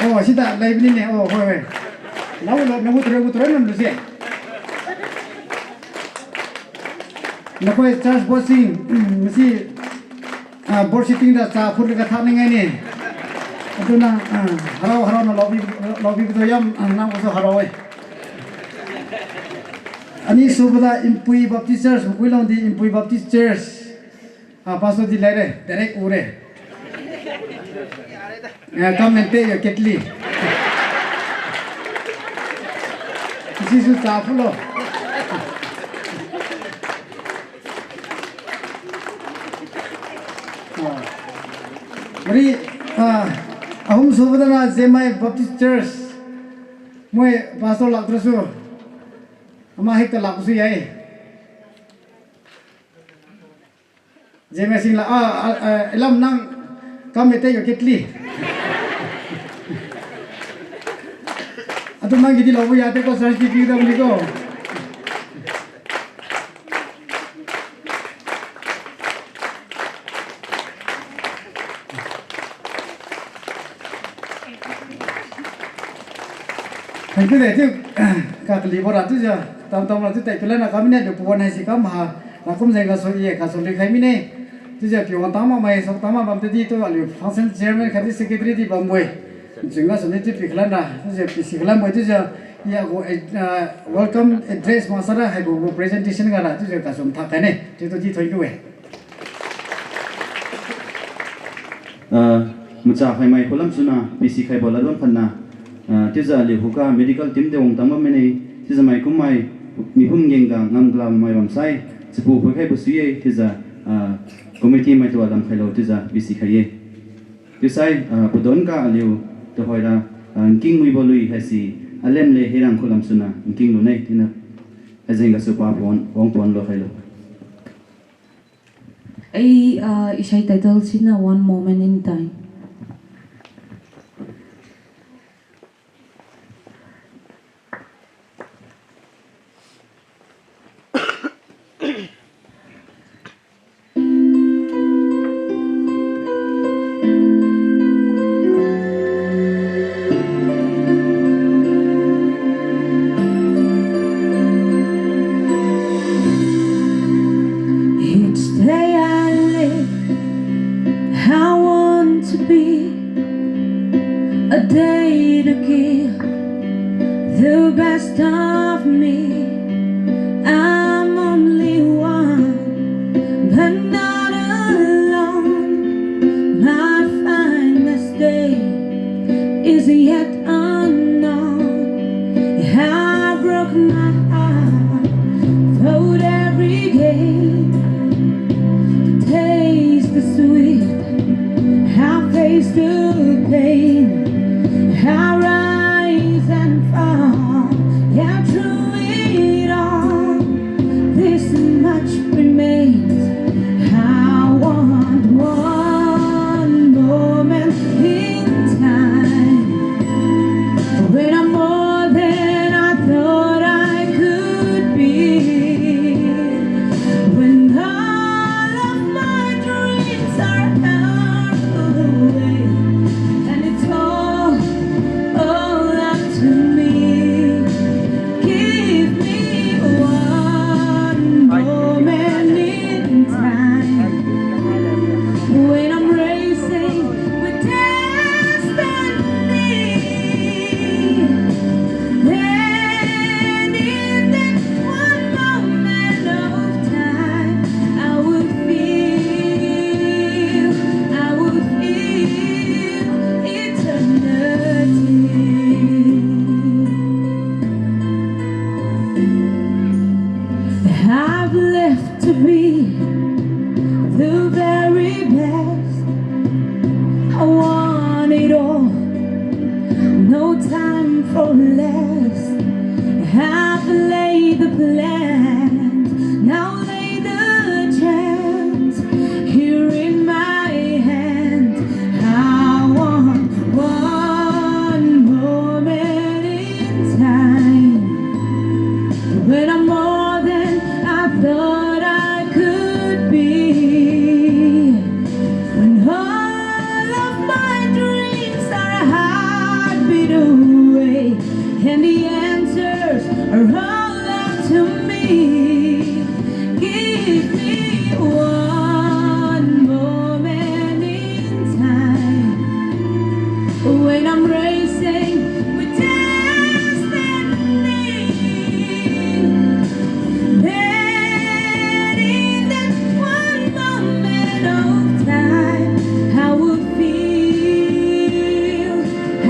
Oh, sida lei bini ne, oh, hoi, hoi. Nau lo, nau gu ture, gu ture nam lu se. Nakhoi church board sing, masi, ah, board sitting da cha phut ga tha ningai ne. Aduna, ah, harao, harao na lobby, lobby tu yam, ah, nang gu su harao e. Ani suboda Inpui Baptist Church, Makuilongdi Inpui Baptist Church. Ah, pastor di laire, direct ure. Eh, come and take your kettle. Isi su cha phulo. Ah. Mari, ah, ahum subodana Zemai Baptist Church. Moi pastor lak trasu. Ama hekta lak su yae. Zemai sing la, ah, ah, ah, ilam nang kam mete yo ketli. Atu nang gidi lo ya te ko search di piu da ni ko. Thank you de, chiu, kakalibo ra chiujiu, tamtam ra chiu tai pilan na kam mine, aliu pawan haisi kam ha, rakum jeng gasu ye, gasu lui khai mine. Chiujiu piwan tangma mai, sok tangma bam tadi tu, aliu function chairman khatdi secretary di bambo-e. Jeng gasu ni chiu pi khalan ra, chiujiu pisi khalanbo-e, chiujiu, ya gu, eh, ah, welcome address maksara, haibo gu presentation ga ra, chiujiu gasu mathak khai ne, chiu tu di thank you e. Ah, macha khaimai khulam suna, pisi khaibo ladbam khatna, ah, chiujiu aliu khuga medical team de wang tangma mine, chiujiu mai kummai, mihum gengga ngamgla mai bamsai, chapu phuikhaibo sui ye, chiujiu, ah, committee mai tua lamkhailo, chiujiu pisi khai ye. Chiusai, ah, padon ga aliu tuhoira, ah, nkingwibo lui haise, alemle hirang khulam suna nking lune, iniu haijeng gasu pa pon, wang pon lo khailo. Ai, ah, isai title sina One Moment in Time. Each day I live, I want to be a day to give the best of me. I'm only one, but not alone. My finest day is yet unknown. I broke my heart, fought every game to taste the sweet. I face the pain, I rise and fall. Yeah, through it all, this much remains. I want one moment in time when I'm more than I thought I could be. When all of my dreams are out of the way, and it's all, all up to me. Give me one moment in time when I'm racing with destiny. Then in that one moment of time, I will feel, I will feel eternity. I've lived to be the very best. I want it all, no time for less. I've laid the plans, now lay the chance here in my hands. I want one moment in time when I'm more than I thought I could be. When all of my dreams are a heartbeat away, and the answers are all up to me. Give me one moment in time when I'm racing with destiny. Then in that one moment of time, I will feel,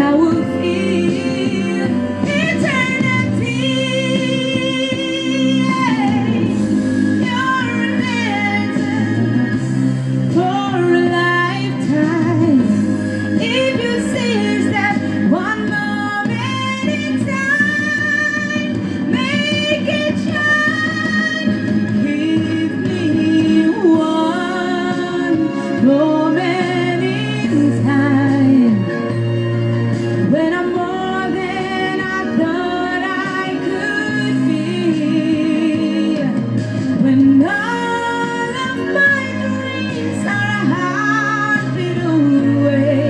I will feel eternity. You're an angel for a lifetime. If you seize that one moment in time, make it shine. Give me one moment in time when I'm more than I thought I could be. When all of my dreams are a heartbeat away,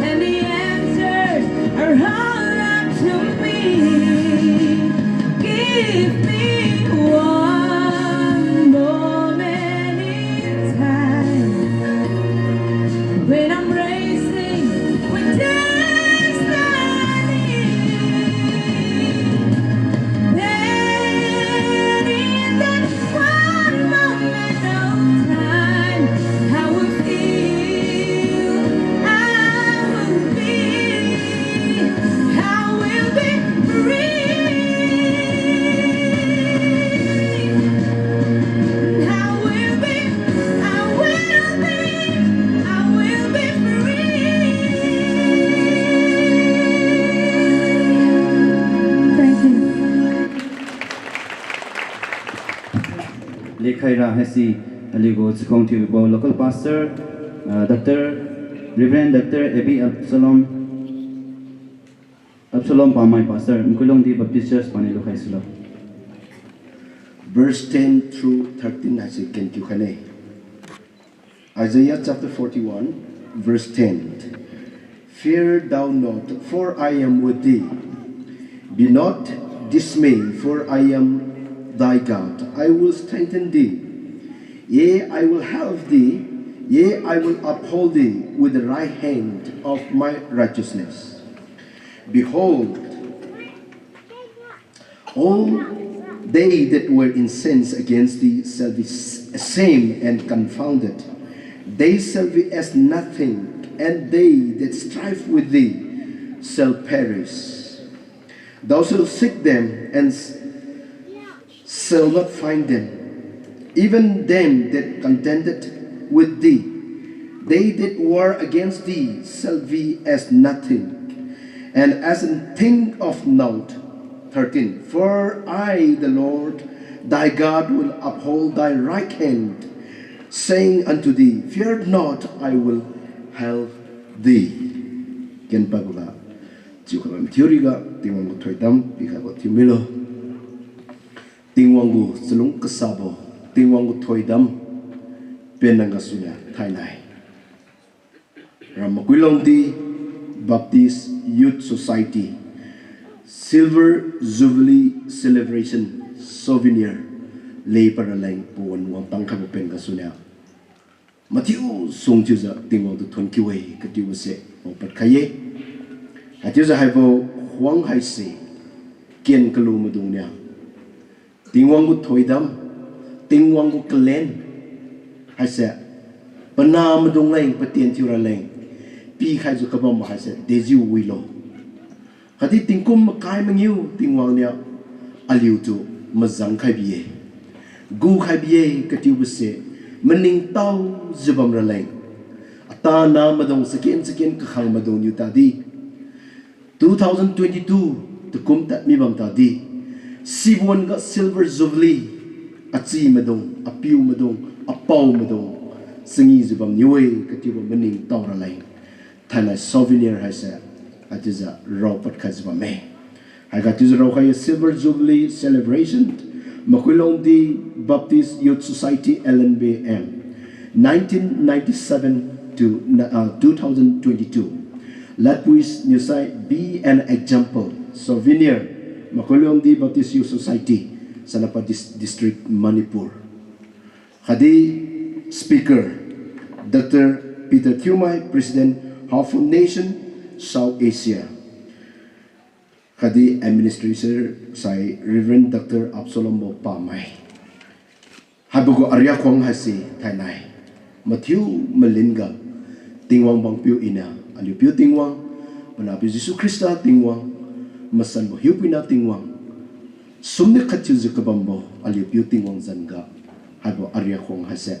and the answers are all up to me. Give me one moment in time when I'm racing with destiny. Then in that one moment of time, I will feel, I will be, I will be free. I will be, I will be, I will be free. Ra haise, aliugu chakhuang thiubo local pastor, ah, Doctor, Reverend Doctor A B Absalom, Absalom Pamai pastor, Makuilongdi Baptist Church paniu lukhai sulo. Verse ten through thirteen haise ken thiukhaine. Isaiah chapter forty-one, verse ten. Fear thou not, for I am with thee. Be not dismayed, for I am thy God. I will strengthen thee. Yea, I will help thee. Yea, I will uphold thee with the right hand of my righteousness. Behold, all they that were incensed against thee shall be s-, ashamed and confounded. They shall be as nothing, and they that strive with thee shall perish. Thou shalt seek them and s-, shall not find them, even them that contended with thee. They that war against thee shall be as nothing, and as a thing of naught. Thirteen. For I, the Lord thy God, will uphold thy right hand, saying unto thee, Fear not, I will help thee. Ken pabo ga, chiu khabam thiu riga, Tingwang gu thoidam pikhaibo thiu milo. Tingwang gu chalung kasabo, Tingwang gu thoidam, pen nang gasuniu thainai. Ra Makuilongdi Baptist Youth Society Silver Jubilee Celebration Souvenir le paraleng pawan wangtang khaibo pen gasuniu mathiu sung thiujiu Tingwang tu thonkiu-e katiubose pao padkhai-e. Haichiujiu haibo khuang haise ken kalu maidungniu Tingwang gu thoidam, Tingwang gu kalen haise, panah maidung leng, patien thiu raleng pikhaijiu kabam haise dejiu wilo. Khatdi tingkum makai mangiu Tingwang niu aliutu majang khai bi-e, gu khai bi-e katiubose maningtaojiu bam raleng. Atana maidung saken saken kakhang maidungniu tadi two thousand twenty-two takum tad mibam tadi, sibo wan-ga Silver Jubilee, achi maidung, apiu maidung, apao maidung, changijiu bamniu-e katiubo maningtao raleng. Thainai souvenir haise, haichiujiu raopad khaijiu bamme. Haiga chiujiu raokhai-e Silver Jubilee Celebration, Makuilongdi Baptist Youth Society, L N B M, nineteen ninety-seven to, uh, two thousand twenty-two. Ladpuis niusai be an example. Souvenir, Makuilongdi Baptist Youth Society, Senapati Dis-, District, Manipur. Khatdi speaker, Doctor Peter Thiumai, President, Hope for Nation, South Asia. Khatdi administrator sai Reverend Doctor Absalom Bo Pamai. Haibo gu ariak khuang haise thainai mathiu malin ga Tingwang bangpiu iniu, aliu piu Tingwang, panahpiu Jesu Khrista Tingwang, masanbo hiupuina Tingwang, sumdi khat thiujiu kabambo aliu piu Tingwang zan ga, haibo ariak khuang haise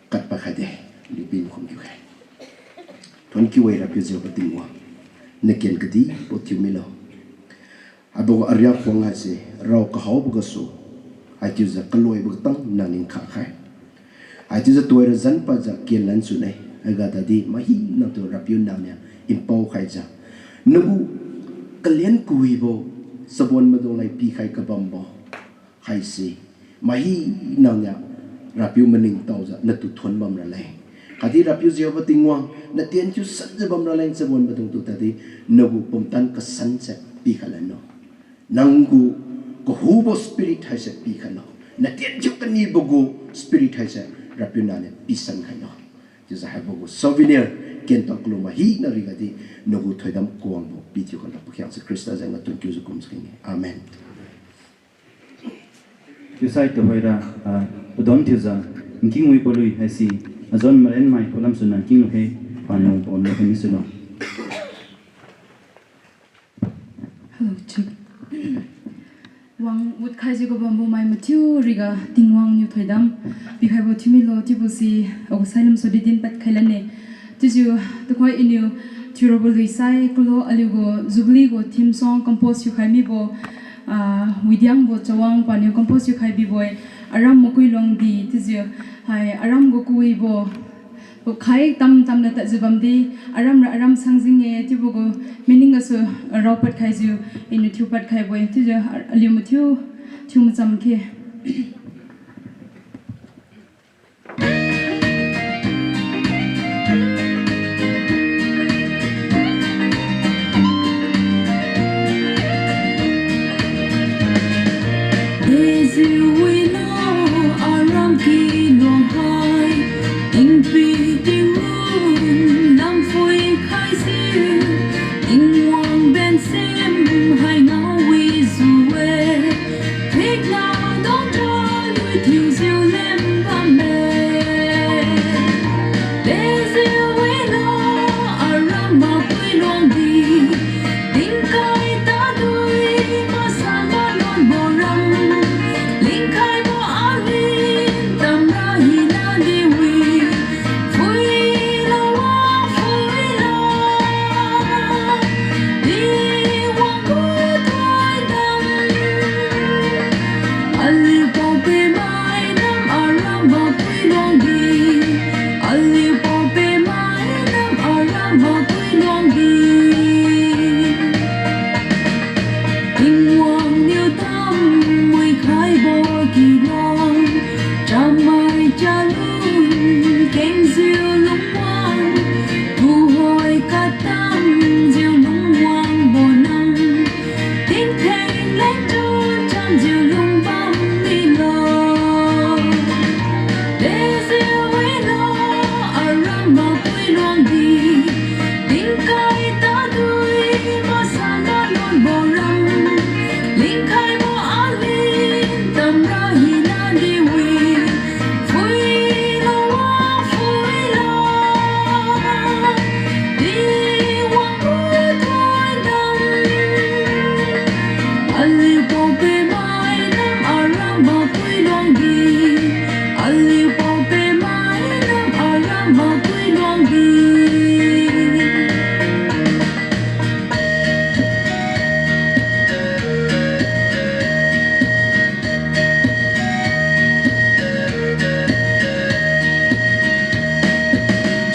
kadpad khaide, aliu piu khum kiu khe. Thonkiu-e Rapiu Jehovah Tingwang, naken kadibo thiu milo. Haibo gu ariak khuang haise rao kahaobo gasu, haichiujiu kaloibo gatang nangniu nkha khai. Haichiujiu tuhoira zan padjiu kenlan sune, haiga tadi mahinatu Rapiu nangniu npao khaijiu, nagu kalen kawibo chabon maidung leng pikhai kabambo haise mahinaniu Rapiu maningtaojiu natu thuon bam raleng. Khatdi Rapiu Jehovah Tingwang, natien thiu sanjiu bam raleng chabon maidungtu tadi, nagu pumtan kasanse pikhai lanlo. Nanggu kahubo spirit haise pikhailo. Natien thiu kanibo gu spirit haise Rapiu nangniu pisan khailo. Chiujiu haibo gu souvenir kentao kalu mahina rigadi, nagu thoidam kawangbo pithiu khailo. Pakhiangse Khrista jengga thonkiujiu kumjiu keng-e. Amen. Chiusai tuhoira, ah, padon thiujiu nkingwi palui haise, Azon Marenmai palam suna nkinglu khe, paniu pon lu khe misulo. Hello, check. Wang wood khaijiu kabambo mai mathiu riga Tingwang niu thoidam pikhaibo thiu milo chiubo si agu sai lamsu di dinpad khai lane. Chiujiu tuhoi iniu thiurabo lui sai kulo aliu gu Jubilee gu theme song compose thiukhai mibo, ah, Widiangbo Chawang paniu compose thiukhai bibo-e. Aram makui luangdi chiujiu, hai aram gu kawibo, khai tam tamna tadjiu bamdi, aram ra aram sangjing-e chiubo gu meaning gasu raopad khaijiu, iniu thiupad khaibo-e chiujiu, aliu mathiu, thiu macham khe. Dejiu wilo aram ki luang hai, Tingpui Tingwang lam phui khaijiu, Tingwang bensim hai ngao wijiu-e, thikna dongta lui thiujiu leng bamme. Dejiu wilo aram makui luangdi, tingkai tadui masan manuanbo ram, lingkhaibo alin tamra hina diwi, phuilo wa phuilo, Tingwang gu thoidam. Aliu pao-peh mai nam aram makui luangdi, aliu pao-peh mai nam aram makui luangdi. Tingwang niu tam muikhaibo kiluang, chamai chalun kengjiu lungwang, tuhoi katamjiu lungwangbo nang, tingtheng leng chun chamjiu lungbam milo. Dejiu wilo aram makui luangdi, tingkai tadui masan manuanbo ram, lingkhaibo alin tamra hina diwi, phuilo wa phuilo, Tingwang gu thoidam. Aliu pao-peh mai nam aram makui luangdi, aliu pao-peh mai nam aram makui luangdi.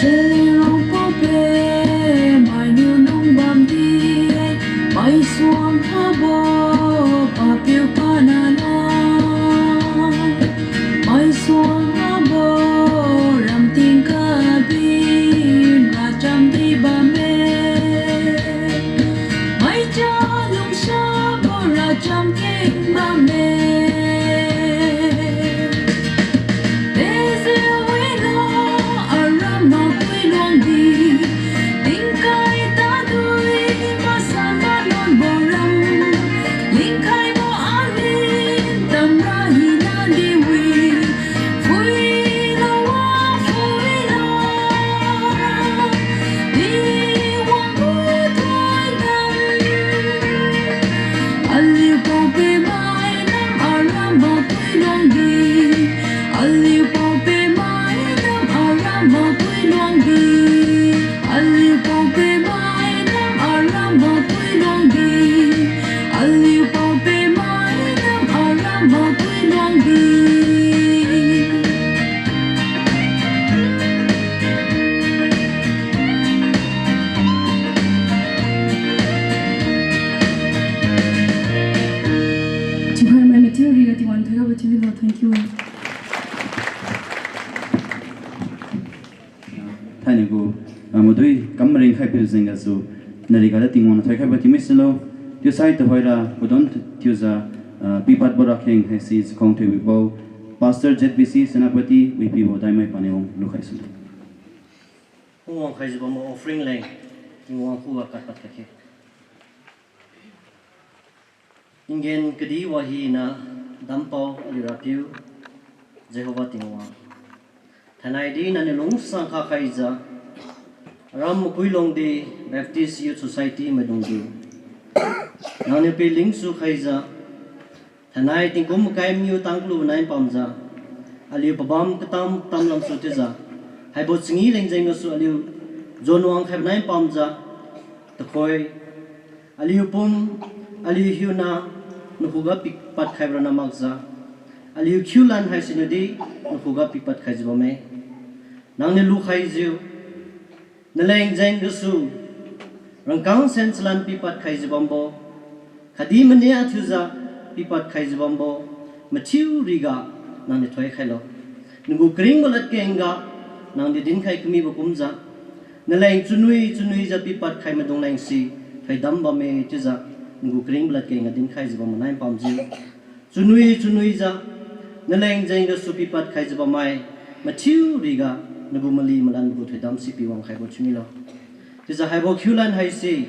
Jeng rongko pe mainiu lungbamdi, maisuang habo papiu panalo, maisuang habo ramting kabin rachamdi bamme, maicha lungsabo racham keng bamme. Dejiu wilo aram makui luangdi, tingkai tadui masan manuanbo ram, lingkhaibo alin tamra hina diwi, phuilo wa phuilo, Tingwang gu thoidam. Aliu pao-peh mai nam aram makui luangdi, aliu pao-peh mai nam aram makui luangdi, aliu pao-peh mai nam aram makui luangdi, aliu pao-peh mai nam aram makui luangdi. Chiukhai mai mathiu riga Tingwang thoikhaibo thiu milo, thank you. Thainai gu, ah, madui kam maringkhai piu jeng gasu, nariga da Tingwang niu thoikhaibo thiumi silo, chiusai tuhoira padon thiujiu, ah, pipadbo rakheng haise chakhuang thiubo, Pastor Z B C Senapati, wipibo daimai paniu lukhai silo. Phungwang khaijiu bambo offering leng, Tingwang khuga kadpad khaikhe. Tinggen kadih wahina dampao aliu Rapiu, Jehova Tingwang. Thainai di nangniu lungsang kha khaijiu, aram makui luangdi Baptist Youth Society maidungdi, nangniu pilingsu khaijiu, thainai tingkum makai miu tangkalu nai pamjiu, aliu pabam katam tam lamsu chiujiu, haibo changi lengjeng gasu aliu jonwang khaibo nai pamjiu, tukhoi, aliu pum, aliu hiuna, nakhuga pikpad khaibo rana makjiu, Aliu khiulan haisiniudi nakhuga pipad khaijiu bamme. Nangniu lukhaijiu, naleng jeng gasu rangkang sen chalan pipad khaijiu bambo, khatdi mania thiujiu pipad khaijiu bambo, mathiu riga nangniu thoikhailo. Nagu karingbo ladkengga nangniu dinkhai kamibo kumjiu, naleng chunwi chunwijiu pipad khai maidung lengse thoidam bamme chiujiu, nagu karingbo ladkengga dinkhaijiu bam manai pamjiu. Chunwi chunwijiu naleng jeng gasu pipad khaijiu bammai, mathiu riga nagu mali malan nagu thoidam si piwang khaibo thiumilo. Chiujiu haibo khiulan haise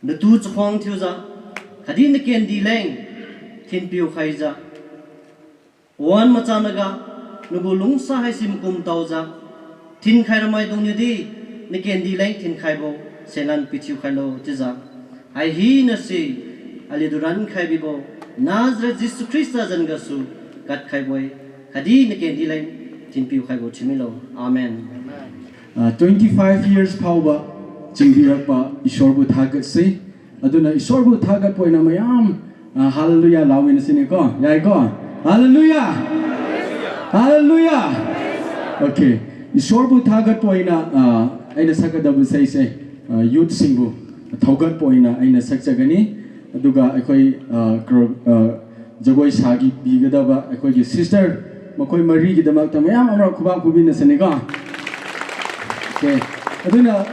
natu chakhuang thiujiu, khatdi nakendi leng thinpiu khaijiu, pawan machang naga nagu lungsa haise makum taojiu, thinkhai ramaidung niudi nakendi leng thinkhaibo senlan pithiu khailo chiujiu, hai hinase aliutu rankhai bibo Nazareth Jesu Khrista zan gasu kadkhaibo-e, khatdi nakendi leng thinpiu khaibo thiumilo. Amen. Ah, twenty five years phaoba chingbirakpa Ishwar gu thagatse. Aduna Ishwar gu thagatpoi na mayam, ah, hallelujah laomi na sini ko. Yai ko. Hallelujah. Hallelujah. Okay. Ishwar gu thagatpoi na, ah, aina sakadabo saise, ah, youth singgu thaugatpoi na aina sakchagani. Aduga aikhoi, ah, kro-, ah, jagoi sagi bigadaba, akhoi gi sister, makhoi mari gi damakta mayam amra khubak khubi na sini ko. Okay. Aduna,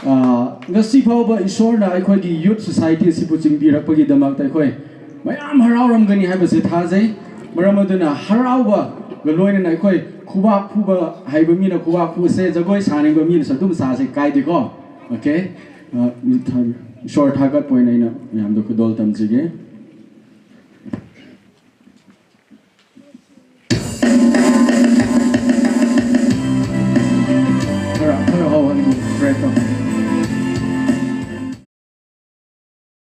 ah, ngasi phaoba Ishwar na akhoi gi youth society sibu chingbirakpa gi damakta akhoi mayam harao ramgani haibo se thaje. Maram aduna haraoba galoi na akhoi khubak khuba haibo mina khubak khu se jagoi saningbo mina sa dum sa se kai di ko. Okay. Ah, Ishwar thagatpoi na ina mayamtu khudol tamjige.